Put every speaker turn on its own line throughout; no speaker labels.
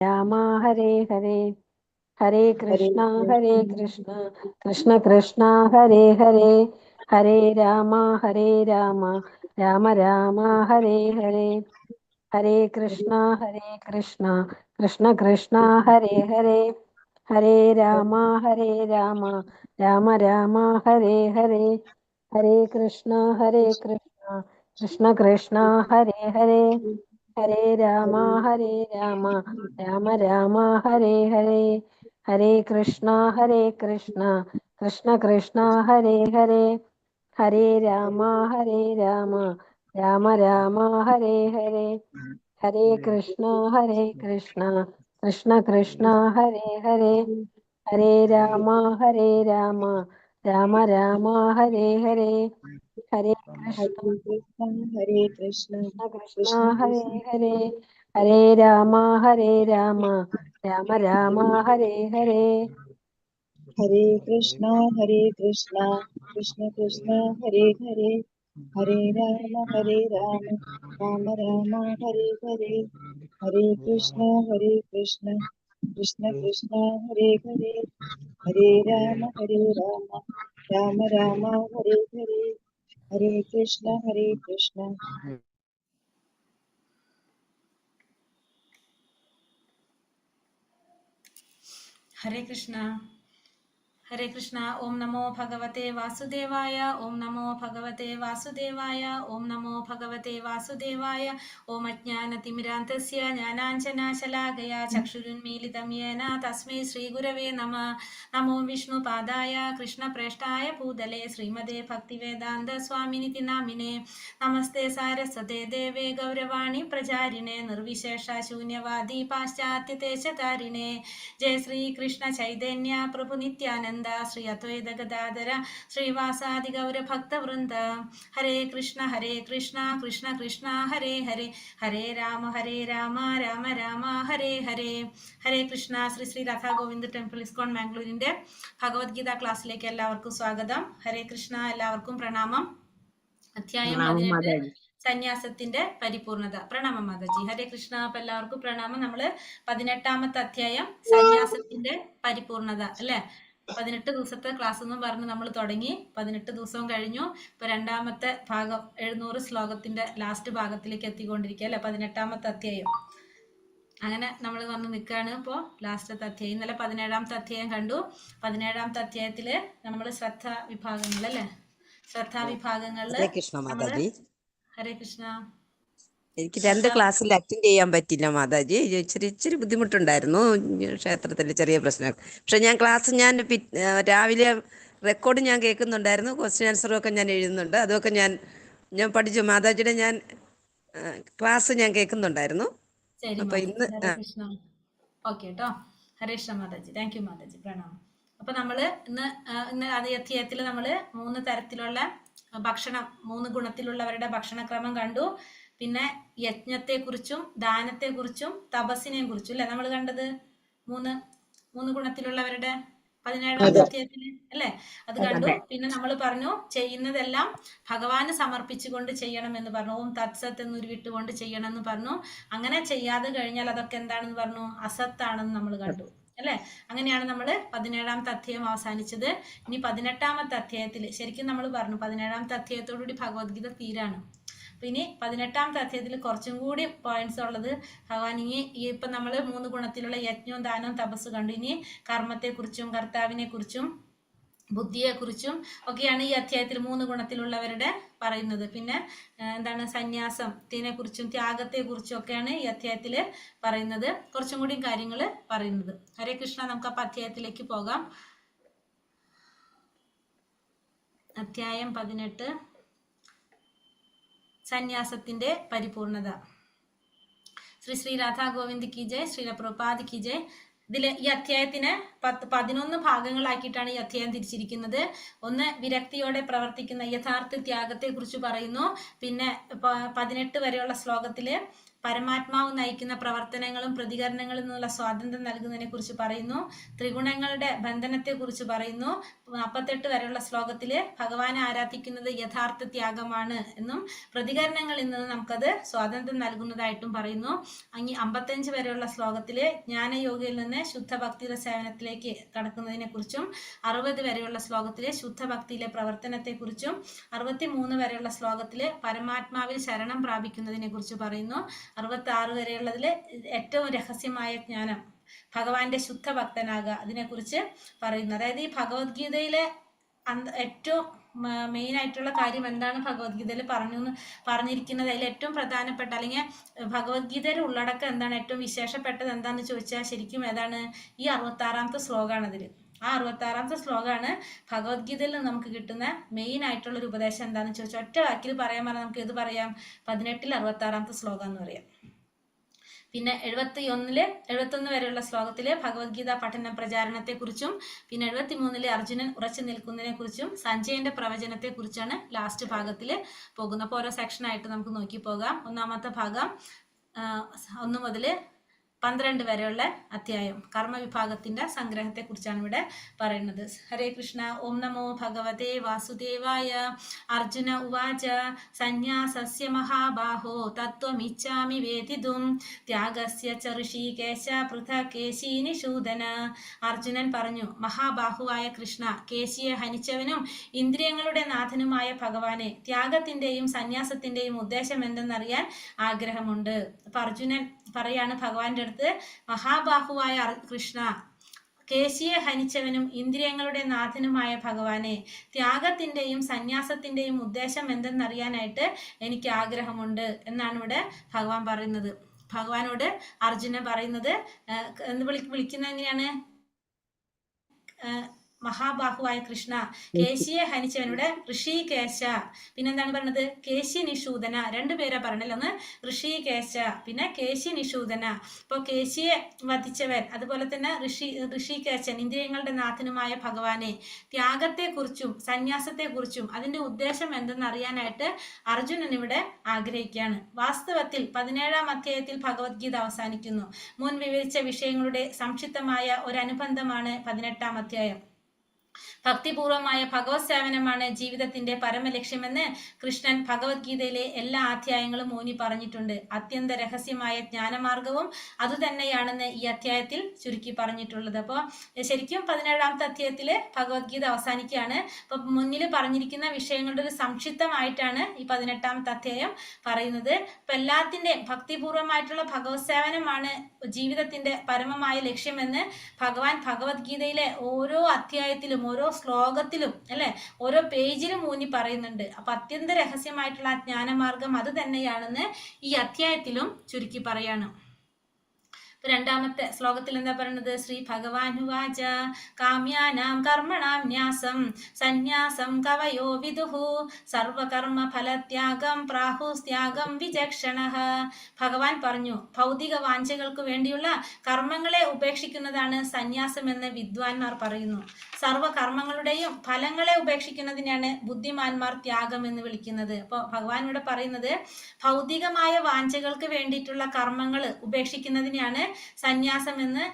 Rama Hare Hare. Hare
Hare
Krishna Hare
Krishna
Krishna Krishna Krishna Hare Hare. Hare Rama Hare Rama Rama Rama Hare Hare. Hare Krishna Hare Krishna Krishna Krishna Hare Hare. Hare Rama Hare Rama Rama Rama Hare Hare. Hare Krishna Hare Krishna Krishna Krishna Hare Hare. Hare Rama Hare Rama Rama Rama Hare Hare. Hare Krishna Hare Krishna Krishna Krishna Hare Hare. Hare Rama Hare Rama Rama Rama Hare Hare. Hare Krishna Hare Krishna Krishna Krishna Hare Hare. Hare Rama Hare Rama Rama Rama Hare Hare. Hare Krishna
Hare Krishna Hare Krishna
Krishna Krishna
Krishna
Hare
Krishna
Hare. Hare Rama Hare Rama Rama Rama Hare Hare.
Hare Krishna Hare Krishna Krishna Krishna Hare Hare. Hare Rama Hare Rama Rama Rama Hare Hare. Hare Krishna Hare Krishna Krishna Krishna Hare Hare. Hare Rama Hare Rama Rama Rama Hare Hare. Hare Krishna Hare Krishna.
Hare Krishna Hare Krishna. ഓം നമോ ഭഗവതേ വാസുദേവായ. ഓം നമോ ഭഗവതേ വാസുദേവായ. ഓം നമോ ഭഗവതേ വാസുദേവായ. ഓം അജ്ഞാനതിമിരാന്തസ്യ ജ്ഞാനാഞ്ജനാശലാകയാ ചക്ഷുരുന്മീലിതം യേന തസ്മൈ ശ്രീഗുരവേ നമ. നമോ വിഷ്ണുപാദായ കൃഷ്ണപ്രേഷ്ഠായ ഭൂതലേ ശ്രീമദേ ഭക്തിവേദാന്ത സ്വാമിനിതി നാമിനെ. നമസ്തേ സാരസ്വതേ ദേവേ ഗൗരവാണി പ്രചാരിണേ നിർവിശേഷ ശൂന്യവാദി പാശ്ചാത്യദേശതാരിണേ. ജയ ശ്രീ കൃഷ്ണ ചൈതന്യ പ്രഭു നിത്യാനന്ദ ശ്രീ അദ്വൈത ഗദാധര ശ്രീവാസാദി ഗൗരഭക്തവൃന്ദ. ഹരേ കൃഷ്ണ ഹരേ കൃഷ്ണ കൃഷ്ണ കൃഷ്ണ ഹരേ ഹരേ. ഹരേ രാമ ഹരേ രാമ രാമ രാമ ഹരേ ഹരേ. ഹരേ Krishna. Shri Shri Radha Govind temple ISKCON മാംഗ്ലൂരിന്റെ Bhagavad Gita ക്ലാസ്സിലേക്ക് എല്ലാവർക്കും സ്വാഗതം. ഹരേ കൃഷ്ണ. എല്ലാവർക്കും പ്രണാമം. അധ്യായം
പ്രണാമം
18,
മാതാജി.
സന്യാസത്തിന്റെ പരിപൂർണത. പ്രണാമം മാതാജി. ഹരേ കൃഷ്ണ. അപ്പൊ എല്ലാവർക്കും പ്രണാമം. നമ്മള് 18-ാമത്തെ അധ്യായം സന്യാസത്തിന്റെ പരിപൂർണത അല്ലെ? 18 ദിവസത്തെ ക്ലാസ് എന്നും പറഞ്ഞ് നമ്മൾ തുടങ്ങി. 18 ദിവസവും കഴിഞ്ഞു. ഇപ്പൊ രണ്ടാമത്തെ ഭാഗം 700 ശ്ലോകത്തിന്റെ ലാസ്റ്റ് ഭാഗത്തിലേക്ക് എത്തിക്കൊണ്ടിരിക്കുക അല്ലെ? 18-ാമത്തെ അധ്യായം. അങ്ങനെ നമ്മൾ വന്ന് നിൽക്കുകയാണ് ഇപ്പോ ലാസ്റ്റത്തെ അധ്യായം. ഇന്നലെ 17-ാമത്തെ അധ്യായം കണ്ടു. 17-ാമത്തെ അധ്യായത്തില് നമ്മൾ ശ്രദ്ധ വിഭാഗങ്ങൾ അല്ലെ? ശ്രദ്ധാ വിഭാഗങ്ങളില്
ഹരേ കൃഷ്ണ
നമ്മള്
മാതാജി.
ഹരേ കൃഷ്ണ.
എനിക്ക് 2
ശ്രദ്ധാ
ക്ലാസ്സിൽ അറ്റൻഡ് ചെയ്യാൻ പറ്റില്ല മാതാജി. ഇച്ചിരി ഇച്ചിരി ബുദ്ധിമുട്ടുണ്ടായിരുന്നു, ക്ഷേത്രത്തിൽ ചെറിയ പ്രശ്നം. പക്ഷെ ഞാൻ ക്ലാസ് ഞാൻ രാവിലെ റെക്കോർഡ് ഞാൻ കേൾക്കുന്നുണ്ടായിരുന്നു. ക്വസ്റ്റ്യൻ ആൻസറും ഒക്കെ ഞാൻ എഴുതുന്നുണ്ട്. അതൊക്കെ ഞാൻ ഞാൻ പഠിച്ചു മാതാജിയുടെ. ഞാൻ ക്ലാസ് ഞാൻ കേൾക്കുന്നുണ്ടായിരുന്നു.
ശരി
അപ്പൊ
മാതാജി.
ഇന്ന്
ഹരേ കൃഷ്ണ. ഓക്കെ കേട്ടോ. ഹരേ Krishna Mataji. Thank you Mataji. പ്രണാമം. അപ്പൊ നമ്മള് ഇന്ന് ഇന്ന് അതേ അധ്യായത്തിൽ നമ്മള് 3 തരത്തിലുള്ള ഭക്ഷണം, 3 ഗുണത്തിലുള്ളവരുടെ ഭക്ഷണക്രമം കണ്ടു. പിന്നെ യജ്ഞത്തെക്കുറിച്ചും ദാനത്തെക്കുറിച്ചും തപസ്സിനെയും കുറിച്ചും അല്ലെ നമ്മൾ കണ്ടത്? മൂന്ന് ഗുണത്തിലുള്ളവരുടെ 17-ാമത്തെ
അതെ.
അധ്യായത്തില് അല്ലെ? അത് കണ്ടു.
അതെ.
പിന്നെ നമ്മൾ പറഞ്ഞു ചെയ്യുന്നതെല്ലാം ഭഗവാന് സമർപ്പിച്ചുകൊണ്ട് ചെയ്യണം എന്ന് പറഞ്ഞു. ഓം തത്സത്ത് എന്നുരുവിട്ടുകൊണ്ട് ചെയ്യണം എന്ന് പറഞ്ഞു. അങ്ങനെ ചെയ്യാതെ കഴിഞ്ഞാൽ അതൊക്കെ എന്താണെന്ന് പറഞ്ഞു? അസത്താണെന്ന് നമ്മൾ കണ്ടു അല്ലെ? അങ്ങനെയാണ് നമ്മൾ 17-ാമത്തെ അധ്യായം അവസാനിച്ചത്. ഇനി 18-ാമത്തെ അധ്യായത്തിൽ ശരിക്കും നമ്മൾ പറഞ്ഞു 17-ാമത്തെ അധ്യായത്തോടുകൂടി ഭഗവത്ഗീത തീരാണ്. അപ്പൊ ഇനി 18-ാമത്തെ അധ്യായത്തിൽ കുറച്ചും കൂടി പോയിന്റ്സ് ഉള്ളത് ഭഗവാൻ ഇനി ഈ ഇപ്പൊ നമ്മള് 3 ഗുണത്തിലുള്ള യജ്ഞവും ദാനവും തപസ് കണ്ടു. ഇനി കർമ്മത്തെക്കുറിച്ചും കർത്താവിനെ കുറിച്ചും ബുദ്ധിയെക്കുറിച്ചും ഒക്കെയാണ് ഈ അധ്യായത്തിൽ 3 ഗുണത്തിലുള്ളവരുടെ പറയുന്നത്. പിന്നെ എന്താണ് സന്യാസത്തിനെ കുറിച്ചും ത്യാഗത്തെ കുറിച്ചും ഒക്കെയാണ് ഈ അധ്യായത്തിൽ പറയുന്നത്. കുറച്ചും കൂടി കാര്യങ്ങൾ പറയുന്നത്. ഹരേ കൃഷ്ണ. നമുക്ക് അപ്പൊ അധ്യായത്തിലേക്ക് പോകാം. അധ്യായം 18, സന്യാസത്തിന്റെ പരിപൂർണത. ശ്രീ ശ്രീ രാധാ ഗോവിന്ദ് കി ജയ്. ശ്രീ പ്രഭുപാദ് കി ജയ്. ഇതില് ഈ അധ്യായത്തിന് 11 ഭാഗങ്ങളാക്കിയിട്ടാണ് ഈ അധ്യായം തിരിച്ചിരിക്കുന്നത്. ഒന്ന്, വിരക്തിയോടെ പ്രവർത്തിക്കുന്ന യഥാർത്ഥ ത്യാഗത്തെ കുറിച്ച് പറയുന്നു. പിന്നെ 18 വരെയുള്ള ശ്ലോകത്തില് പരമാത്മാവ് നയിക്കുന്ന പ്രവർത്തനങ്ങളും പ്രതികരണങ്ങളിൽ നിന്നുള്ള സ്വാതന്ത്ര്യം നൽകുന്നതിനെ കുറിച്ച് പറയുന്നു. ത്രിഗുണങ്ങളുടെ ബന്ധനത്തെ കുറിച്ച് പറയുന്നു. 48 വരെയുള്ള ശ്ലോകത്തില് ഭഗവാനെ ആരാധിക്കുന്നത് യഥാർത്ഥ ത്യാഗമാണ് എന്നും പ്രതികരണങ്ങളിൽ നിന്ന് നമുക്കത് സ്വാതന്ത്ര്യം നൽകുന്നതായിട്ടും പറയുന്നു. അങ്ങി 55 വരെയുള്ള ശ്ലോകത്തില് ജ്ഞാനയോഗയിൽ നിന്ന് ശുദ്ധഭക്തിയുടെ സേവനത്തിലേക്ക് കടക്കുന്നതിനെ കുറിച്ചും 60 വരെയുള്ള ശ്ലോകത്തില് ശുദ്ധഭക്തിയിലെ പ്രവർത്തനത്തെക്കുറിച്ചും 63 വരെയുള്ള ശ്ലോകത്തില് പരമാത്മാവിൽ ശരണം പ്രാപിക്കുന്നതിനെ കുറിച്ച് പറയുന്നു. 66 വരെയുള്ളതില് ഏറ്റവും രഹസ്യമായ ജ്ഞാനം ഭഗവാന്റെ ശുദ്ധഭക്തനാകുക അതിനെക്കുറിച്ച് പറയുന്നു. അതായത് ഈ ഭഗവത്ഗീതയിലെ ഏറ്റവും മെയിൻ ആയിട്ടുള്ള കാര്യം എന്താണ് ഭഗവത്ഗീതയിൽ പറഞ്ഞിരിക്കുന്നത്? അതിൽ ഏറ്റവും പ്രധാനപ്പെട്ട അല്ലെങ്കിൽ ഭഗവത്ഗീതയുടെ ഉള്ളടക്കം എന്താണ്, ഏറ്റവും വിശേഷപ്പെട്ടത് എന്താണെന്ന് ചോദിച്ചാൽ ശരിക്കും ഏതാണ്? ഈ 66-ാമത്തെ ശ്ലോകമാണ് അതിൽ. ആ 66-ാമത്തെ ശ്ലോകമാണ് ഭഗവത്ഗീതയിൽ നിന്ന് നമുക്ക് കിട്ടുന്ന മെയിൻ ആയിട്ടുള്ള ഒരു ഉപദേശം എന്താണെന്ന് ചോദിച്ചാൽ ഒറ്റ വാക്കിൽ പറയാൻ പറഞ്ഞാൽ നമുക്ക് ഏത് പറയാം? 18-ൽ 66-ാമത്തെ ശ്ലോകം എന്ന് പറയാം. പിന്നെ 71 വരെയുള്ള ശ്ലോകത്തില് ഭഗവത്ഗീത പഠന പ്രചാരണത്തെക്കുറിച്ചും പിന്നെ 73-ല് അർജുനൻ ഉറച്ചു നിൽക്കുന്നതിനെ കുറിച്ചും സഞ്ജയന്റെ പ്രവചനത്തെ കുറിച്ചാണ് ലാസ്റ്റ് ഭാഗത്തിൽ പോകുന്നത്. അപ്പോൾ ഓരോ സെക്ഷനായിട്ട് നമുക്ക് നോക്കി പോകാം. ഒന്നാമത്തെ ഭാഗം 1 മുതൽ 12 വരെയുള്ള അധ്യായം കർമ്മവിഭാഗത്തിന്റെ സംഗ്രഹത്തെ കുറിച്ചാണ് ഇവിടെ പറയുന്നത്. ഹരേ കൃഷ്ണ. ഓം നമോ ഭഗവതേ വാസുദേവായ. അർജുന ഉവാച സന്യാസസ്യ മഹാബാഹോ തത്വമിച്ഛാമി വേദിതും ത്യാഗസ്യ ച ഋഷികേശ പൃഥക് കേശീനിഷൂദന. അർജുനൻ പറഞ്ഞു, മഹാബാഹുവായ കൃഷ്ണ, കേശിയെ ഹനിച്ചവനും ഇന്ദ്രിയങ്ങളുടെ നാഥനുമായ ഭഗവാനെ, ത്യാഗത്തിന്റെയും സന്യാസത്തിന്റെയും ഉദ്ദേശം എന്തെന്നറിയാൻ ആഗ്രഹമുണ്ട്. അപ്പൊ അർജുനൻ പറയാണ് ഭഗവാന്റെ അടുത്ത്, മഹാബാഹുവായ കൃഷ്ണ, കേശിയെ ഹനിച്ചവനും ഇന്ദ്രിയങ്ങളുടെ നാഥനുമായ ഭഗവാനെ, ത്യാഗത്തിന്റെയും സന്യാസത്തിന്റെയും ഉദ്ദേശം എന്തെന്നറിയാനായിട്ട് എനിക്ക് ആഗ്രഹമുണ്ട് എന്നാണ് ഇവിടെ ഭഗവാൻ പറയുന്നത്. ഭഗവാനോട് അർജുനൻ പറയുന്നത് എന്ത് വിളിക്കുന്നത് എങ്ങനെയാണ്? മഹാബാഹുവായ കൃഷ്ണ, കേശിയെ ഹനിച്ചവനുടെ ഋഷികേശ. പിന്നെന്താണ് പറഞ്ഞത്? കേശി നിഷൂദന. രണ്ടുപേരാ പറഞ്ഞല്ലോ, ഒന്ന് ഋഷികേശ പിന്നെ കേശി നിഷൂദന. അപ്പൊ കേശിയെ വധിച്ചവൻ അതുപോലെ തന്നെ ഋഷികേശൻ ഇന്ദ്രിയങ്ങളുടെ നാഥനുമായ ഭഗവാനെ, ത്യാഗത്തെക്കുറിച്ചും സന്യാസത്തെക്കുറിച്ചും അതിന്റെ ഉദ്ദേശം എന്തെന്ന് അറിയാനായിട്ട് അർജുനൻ ഇവിടെ ആഗ്രഹിക്കുകയാണ്. വാസ്തവത്തിൽ 17-ാം അധ്യായത്തിൽ ഭഗവത്ഗീത അവസാനിക്കുന്നു. മുൻ വിവരിച്ച വിഷയങ്ങളുടെ സംക്ഷിപ്തമായ ഒരനുബന്ധമാണ് 18-ാം അധ്യായം. ഭക്തിപൂർവമായ ഭഗവത് സേവനമാണ് ജീവിതത്തിന്റെ പരമലക്ഷ്യമെന്ന് കൃഷ്ണൻ ഭഗവത്ഗീതയിലെ എല്ലാ അധ്യായങ്ങളും ഊന്നി പറഞ്ഞിട്ടുണ്ട്. അത്യന്ത രഹസ്യമായ ജ്ഞാനമാർഗവും അതുതന്നെയാണെന്ന് ഈ അധ്യായത്തിൽ ചുരുക്കി പറഞ്ഞിട്ടുള്ളത്. അപ്പോൾ ശരിക്കും 17-ാമത്തെ അധ്യായത്തില് ഭഗവത്ഗീത അവസാനിക്കുകയാണ്. അപ്പൊ മുന്നിൽ പറഞ്ഞിരിക്കുന്ന വിഷയങ്ങളുടെ ഒരു സംക്ഷിപ്തമായിട്ടാണ് ഈ 18-ാമത്തെ അധ്യായം പറയുന്നത്. അപ്പൊ എല്ലാത്തിന്റെയും ഭക്തിപൂർവമായിട്ടുള്ള ഭഗവത് സേവനമാണ് ജീവിതത്തിന്റെ പരമമായ ലക്ഷ്യമെന്ന് ഭഗവാൻ ഭഗവത്ഗീതയിലെ ഓരോ അധ്യായത്തിലും ഓരോ ശ്ലോകത്തിലും അല്ലെ ഓരോ പേജിലും ഊന്നി പറയുന്നുണ്ട്. അപ്പൊ അത്യന്ത രഹസ്യമായിട്ടുള്ള ആ ജ്ഞാനമാർഗം അത് തന്നെയാണെന്ന് ഈ അധ്യായത്തിലും ചുരുക്കി പറയാണ്. രണ്ടാമത്തെ ശ്ലോകത്തിൽ എന്താ പറയുന്നത്? ശ്രീ ഭഗവാനുവാച കാമ്യാനാം കർമ്മണാം ന്യാസം സന്യാസം കവയോ വിദുഹു സർവകർമ്മ ഫലത്യാഗം പ്രാഹുസ്ത്യാഗം വിചക്ഷണഃ. ഭഗവാൻ പറഞ്ഞു, ഭൗതിക വാഞ്ചകൾക്ക് വേണ്ടിയുള്ള കർമ്മങ്ങളെ ഉപേക്ഷിക്കുന്നതാണ് സന്യാസം എന്ന് വിദ്വാൻമാർ പറയുന്നു. സർവകർമ്മങ്ങളുടെയും ഫലങ്ങളെ ഉപേക്ഷിക്കുന്നതിനാണ് ബുദ്ധിമാന്മാർ ത്യാഗം എന്ന് വിളിക്കുന്നത്. അപ്പൊ ഭഗവാൻ ഇവിടെ പറയുന്നത് ഭൗതികമായ വാഞ്ചകൾക്ക് വേണ്ടിയിട്ടുള്ള കർമ്മങ്ങൾ ഉപേക്ഷിക്കുന്നതിനെയാണ് സന്യാസം എന്ന്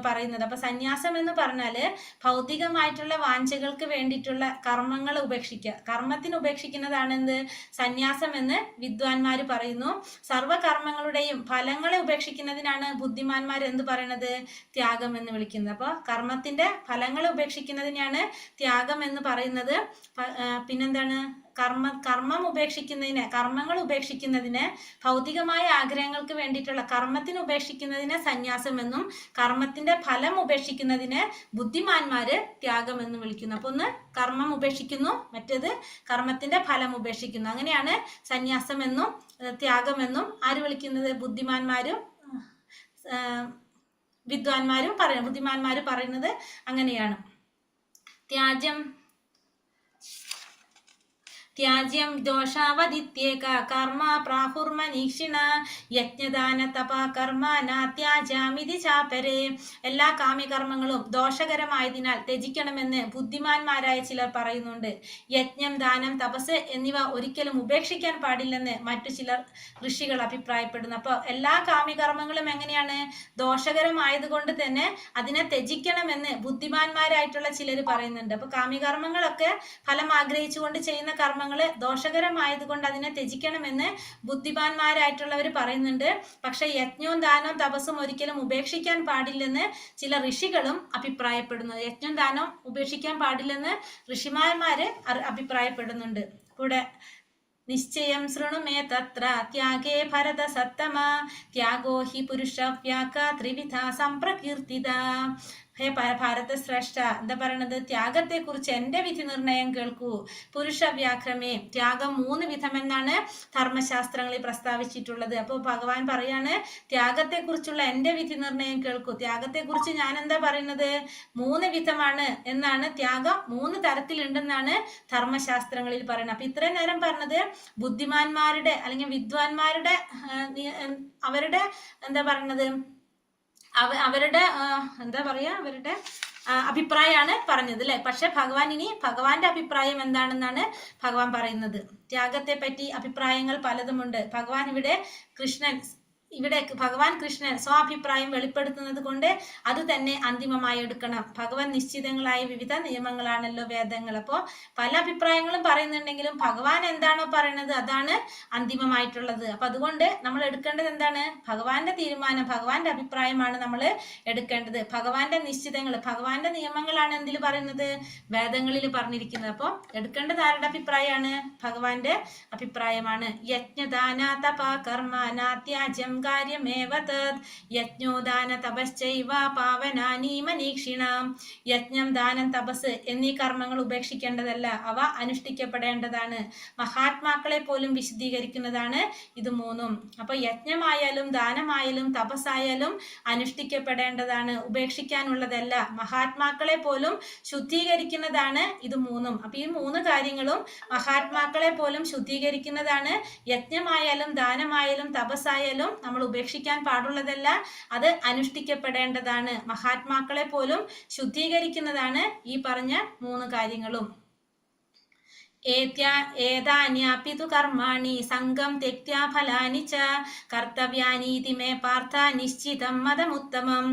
പറയുന്നത്. അപ്പൊ സന്യാസം എന്ന് പറഞ്ഞാല് ഭൗതികമായിട്ടുള്ള വാഞ്ചകൾക്ക് വേണ്ടിയിട്ടുള്ള കർമ്മങ്ങൾ ഉപേക്ഷിക്കുക, കർമ്മത്തിന് ഉപേക്ഷിക്കുന്നതാണ് എന്ത്? സന്യാസം എന്ന് വിദ്വാൻമാര് പറയുന്നു. സർവകർമ്മങ്ങളുടെയും ഫലങ്ങളെ ഉപേക്ഷിക്കുന്നതിനാണ് ബുദ്ധിമാന്മാർ എന്ത് പറയണത്? ത്യാഗം എന്ന് വിളിക്കുന്നത്. അപ്പൊ കർമ്മത്തിന്റെ ഫലങ്ങളെ ഉപേക്ഷിക്കുന്നതിനാണ് ത്യാഗം എന്ന് പറയുന്നത്. പിന്നെന്താണ്? കർമ്മം ഉപേക്ഷിക്കുന്നതിന്, കർമ്മങ്ങൾ ഉപേക്ഷിക്കുന്നതിന്, ഭൗതികമായ ആഗ്രഹങ്ങൾക്ക് വേണ്ടിയിട്ടുള്ള കർമ്മത്തിന് ഉപേക്ഷിക്കുന്നതിന് സന്യാസം എന്നും കർമ്മത്തിന്റെ ഫലം ഉപേക്ഷിക്കുന്നതിന് ബുദ്ധിമാന്മാര് ത്യാഗം എന്നും വിളിക്കുന്നു. അപ്പൊ ഒന്ന് കർമ്മം ഉപേക്ഷിക്കുന്നു, മറ്റേത് കർമ്മത്തിന്റെ ഫലം ഉപേക്ഷിക്കുന്നു. അങ്ങനെയാണ് സന്യാസം എന്നും ത്യാഗമെന്നും ആര് വിളിക്കുന്നത്? ബുദ്ധിമാന്മാരും വിദ്വാൻമാരും പറയുന്നത്, ബുദ്ധിമാന്മാര് പറയുന്നത് അങ്ങനെയാണ്. ത്യാജ്യം ത്യാജ്യം ദോഷാവദിത്യേക കർമ്മ പ്രാഹുർമനീക്ഷിണ യജ്ഞദാന തപ കർമ്മ നാത്യാജാമിതി ചാപരേ. എല്ലാ കാമ്യകർമ്മങ്ങളും ദോഷകരമായതിനാൽ ത്യജിക്കണമെന്ന് ബുദ്ധിമാന്മാരായ ചിലർ പറയുന്നുണ്ട്. യജ്ഞം, ദാനം, തപസ് എന്നിവ ഒരിക്കലും ഉപേക്ഷിക്കാൻ പാടില്ലെന്ന് മറ്റു ചിലർ ഋഷികൾ അഭിപ്രായപ്പെടുന്നു. അപ്പൊ എല്ലാ കാമ്യകർമ്മങ്ങളും എങ്ങനെയാണ്? ദോഷകരമായതുകൊണ്ട് തന്നെ അതിനെ ത്യജിക്കണമെന്ന് ബുദ്ധിമാന്മാരായിട്ടുള്ള ചിലർ പറയുന്നുണ്ട്. അപ്പൊ കാമ്യകർമ്മങ്ങളൊക്കെ ഫലം ആഗ്രഹിച്ചുകൊണ്ട് ചെയ്യുന്ന കർമ്മങ്ങള് ദോഷകരമായതുകൊണ്ട് അതിനെ ത്യജിക്കണമെന്ന് ബുദ്ധിമാന്മാരായിട്ടുള്ളവർ പറയുന്നുണ്ട്. പക്ഷെ യജ്ഞവും ദാനവും തപസ്സും ഒരിക്കലും ഉപേക്ഷിക്കാൻ പാടില്ലെന്ന് ചില ഋഷികളും അഭിപ്രായപ്പെടുന്നു. യജ്ഞവും ദാനവും ഉപേക്ഷിക്കാൻ പാടില്ലെന്ന് ഋഷിമാന്മാര് അഭിപ്രായപ്പെടുന്നുണ്ട്. ഇവിടെ നിശ്ചയം ശൃണു മേ തത്ര ത്യാഗേ ഭരത സത്തമ ത്യാഗോ he പുരുഷ വ്യാക ത്രിവിധ സംപ്രകീർത്തിത. ഹേ ഭാരതശ്രേഷ്ഠ, എന്താ പറയണത്? ത്യാഗത്തെ കുറിച്ച് എന്റെ വിധി നിർണയം കേൾക്കൂ. പുരുഷ വ്യാഘ്രമേ, ത്യാഗം 3 വിധമെന്നാണ് ധർമ്മശാസ്ത്രങ്ങളിൽ പ്രസ്താവിച്ചിട്ടുള്ളത്. അപ്പൊ ഭഗവാൻ പറയാണ്, ത്യാഗത്തെ കുറിച്ചുള്ള എന്റെ വിധി നിർണയം കേൾക്കൂ. ത്യാഗത്തെ കുറിച്ച് ഞാൻ എന്താ പറയുന്നത്? 3 വിധമാണ് എന്നാണ്, ത്യാഗം 3 തരത്തിലുണ്ടെന്നാണ് ധർമ്മശാസ്ത്രങ്ങളിൽ പറയുന്നത്. അപ്പൊ ഇത്രയും നേരം പറഞ്ഞത് ബുദ്ധിമാന്മാരുടെ അല്ലെങ്കിൽ വിദ്വാൻമാരുടെ അവരുടെ എന്താ പറയണത്, അവരുടെ എന്താ പറയാ, അവരുടെ അഭിപ്രായമാണ് പറഞ്ഞത് അല്ലെ. പക്ഷെ ഭഗവാൻ ഇനി ഭഗവാന്റെ അഭിപ്രായം എന്താണെന്നാണ് ഭഗവാൻ പറയുന്നത്. ത്യാഗത്തെ പറ്റി അഭിപ്രായങ്ങൾ പലതുമുണ്ട്. ഭഗവാൻ ഇവിടെ കൃഷ്ണൻ ഇവിടെ ഭഗവാൻ കൃഷ്ണൻ സ്വാഭിപ്രായം വെളിപ്പെടുത്തുന്നത് കൊണ്ട് അത് തന്നെ അന്തിമമായി എടുക്കണം. ഭഗവാൻ നിശ്ചിതങ്ങളായ വിവിധ നിയമങ്ങളാണല്ലോ വേദങ്ങൾ. അപ്പോ പല അഭിപ്രായങ്ങളും പറയുന്നുണ്ടെങ്കിലും ഭഗവാൻ എന്താണോ പറയുന്നത് അതാണ് അന്തിമമായിട്ടുള്ളത്. അപ്പൊ അതുകൊണ്ട് നമ്മൾ എടുക്കേണ്ടത് എന്താണ്? ഭഗവാന്റെ തീരുമാനം, ഭഗവാന്റെ അഭിപ്രായമാണ് നമ്മൾ എടുക്കേണ്ടത്. ഭഗവാന്റെ നിശ്ചിതങ്ങൾ, ഭഗവാന്റെ നിയമങ്ങളാണ് എന്തിൽ പറയുന്നത്? വേദങ്ങളിൽ പറഞ്ഞിരിക്കുന്നത്. അപ്പൊ എടുക്കേണ്ടത് ആരുടെ അഭിപ്രായമാണ്? ഭഗവാന്റെ അഭിപ്രായമാണ്. യജ്ഞദാന തപ കർമ്മ നാത്യാജ്യം കാര്യമേവ തത് യജ്ഞോദാന തപശ്ചൈവ പാവനാനി മനീക്ഷിണാം. യജ്ഞം, ദാനം, തപസ് എന്നീ കർമ്മങ്ങൾ ഉപേക്ഷിക്കേണ്ടതല്ല, അവ അനുഷ്ഠിക്കപ്പെടേണ്ടതാണ്. മഹാത്മാക്കളെ പോലും വിശദീകരിക്കുന്നതാണ് ഇത് മൂന്നും. അപ്പൊ യജ്ഞമായാലും ദാനമായാലും തപസ്സായാലും അനുഷ്ഠിക്കപ്പെടേണ്ടതാണ്, ഉപേക്ഷിക്കാനുള്ളതല്ല. മഹാത്മാക്കളെ പോലും ശുദ്ധീകരിക്കുന്നതാണ് ഇത് മൂന്നും. അപ്പൊ ഈ 3 കാര്യങ്ങളും മഹാത്മാക്കളെ പോലും ശുദ്ധീകരിക്കുന്നതാണ്. യജ്ഞമായാലും ദാനമായാലും തപസ്സായാലും നമ്മൾ ഉപേക്ഷിക്കാൻ പാടുള്ളതല്ല, അത് അനുഷ്ഠിക്കപ്പെടേണ്ടതാണ്. മഹാത്മാക്കളെ പോലും ശുദ്ധീകരിക്കുന്നതാണ് ഈ പറഞ്ഞ 3 കാര്യങ്ങളും. ഏതാന്യാപി തു കർമാണി സംഗം ത്യക്ത്യാ ഫലാനി ച കർത്തവ്യാനീതി മേ പാർത്ഥ നിശ്ചിതം മതമുത്തമം.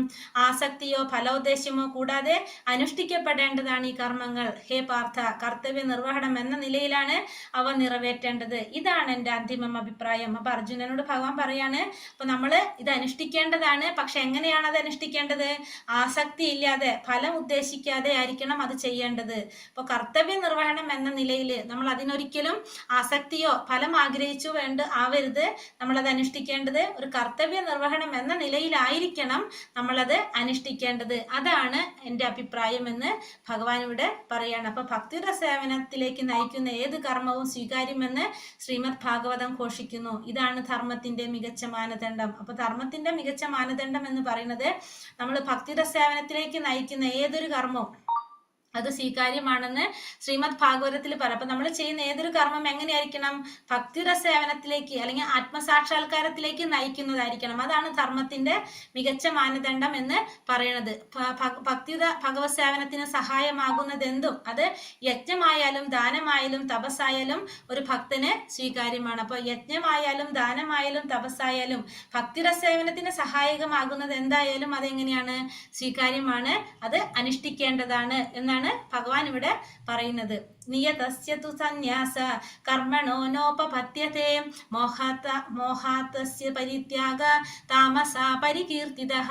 ആസക്തിയോ ഫലോദ്ദേശ്യമോ കൂടാതെ അനുഷ്ഠിക്കപ്പെടേണ്ടതാണ് ഈ കർമ്മങ്ങൾ. ഹേ പാർത്ഥ, കർത്തവ്യ നിർവഹണം എന്ന നിലയിലാണ് അവ നിറവേറ്റേണ്ടത്. ഇതാണ് എൻ്റെ അന്തിമം അഭിപ്രായം. അപ്പൊ അർജുനനോട് ഭഗവാൻ പറയാണ്, അപ്പൊ നമ്മള് ഇത് അനുഷ്ഠിക്കേണ്ടതാണ്. പക്ഷെ എങ്ങനെയാണ് അത് അനുഷ്ഠിക്കേണ്ടത്? ആസക്തി ഇല്ലാതെ, ഫലം ഉദ്ദേശിക്കാതെ ആയിരിക്കണം അത് ചെയ്യേണ്ടത്. അപ്പൊ കർത്തവ്യ നിർവഹണം എന്ന നിലയിൽ നമ്മൾ അതിനൊരിക്കലും ആസക്തിയോ ഫലം ആഗ്രഹിച്ചോ വേണ്ട ആവരുത്. നമ്മളത് അനുഷ്ഠിക്കേണ്ടത് ഒരു കർത്തവ്യ നിർവഹണം എന്ന നിലയിലായിരിക്കണം നമ്മളത് അനുഷ്ഠിക്കേണ്ടത്. അതാണ് എൻ്റെ അഭിപ്രായം എന്ന് ഭഗവാൻ ഇവിടെ പറയാണ്. അപ്പൊ ഭക്തിയുടെ സേവനത്തിലേക്ക് നയിക്കുന്ന ഏത് കർമ്മവും സ്വീകാര്യമെന്ന് ശ്രീമദ് ഭാഗവതം ഘോഷിക്കുന്നു. ഇതാണ് ധർമ്മത്തിന്റെ മികച്ച മാനദണ്ഡം. അപ്പൊ ധർമ്മത്തിന്റെ മികച്ച മാനദണ്ഡം എന്ന് പറയുന്നത് നമ്മൾ ഭക്തിയുടെ സേവനത്തിലേക്ക് നയിക്കുന്ന ഏതൊരു കർമ്മവും അത് സ്വീകാര്യമാണെന്ന് ശ്രീമദ് ഭാഗവതത്തിൽ പറയാം. അപ്പൊ നമ്മൾ ചെയ്യുന്ന ഏതൊരു കർമ്മം എങ്ങനെയായിരിക്കണം? ഭക്തിയുടെ സേവനത്തിലേക്ക് അല്ലെങ്കിൽ ആത്മസാക്ഷാത്കാരത്തിലേക്ക് നയിക്കുന്നതായിരിക്കണം. അതാണ് ധർമ്മത്തിന്റെ മികച്ച മാനദണ്ഡം എന്ന് പറയണത്. ഭക്തിയുടെ ഭഗവത് സേവനത്തിന് സഹായമാകുന്നതെന്തും അത് യജ്ഞമായാലും ദാനമായാലും തപസ്സായാലും ഒരു ഭക്തന് സ്വീകാര്യമാണ്. അപ്പൊ യജ്ഞമായാലും ദാനമായാലും തപസ്സായാലും ഭക്തിയുടെ സേവനത്തിന് സഹായകമാകുന്നത് എന്തായാലും അതെങ്ങനെയാണ്? സ്വീകാര്യമാണ്, അത് അനുഷ്ഠിക്കേണ്ടതാണ് എന്നാണ് ഭഗവാൻ ഇവിടെ പറയുന്നത്. നിയതസ്യ തു സന്യാസ കർമ്മണോ നോപപദ്യത്തെ മോഹാതസ്യ പരിത്യാഗ താമസ പരികീർത്തിതഃ.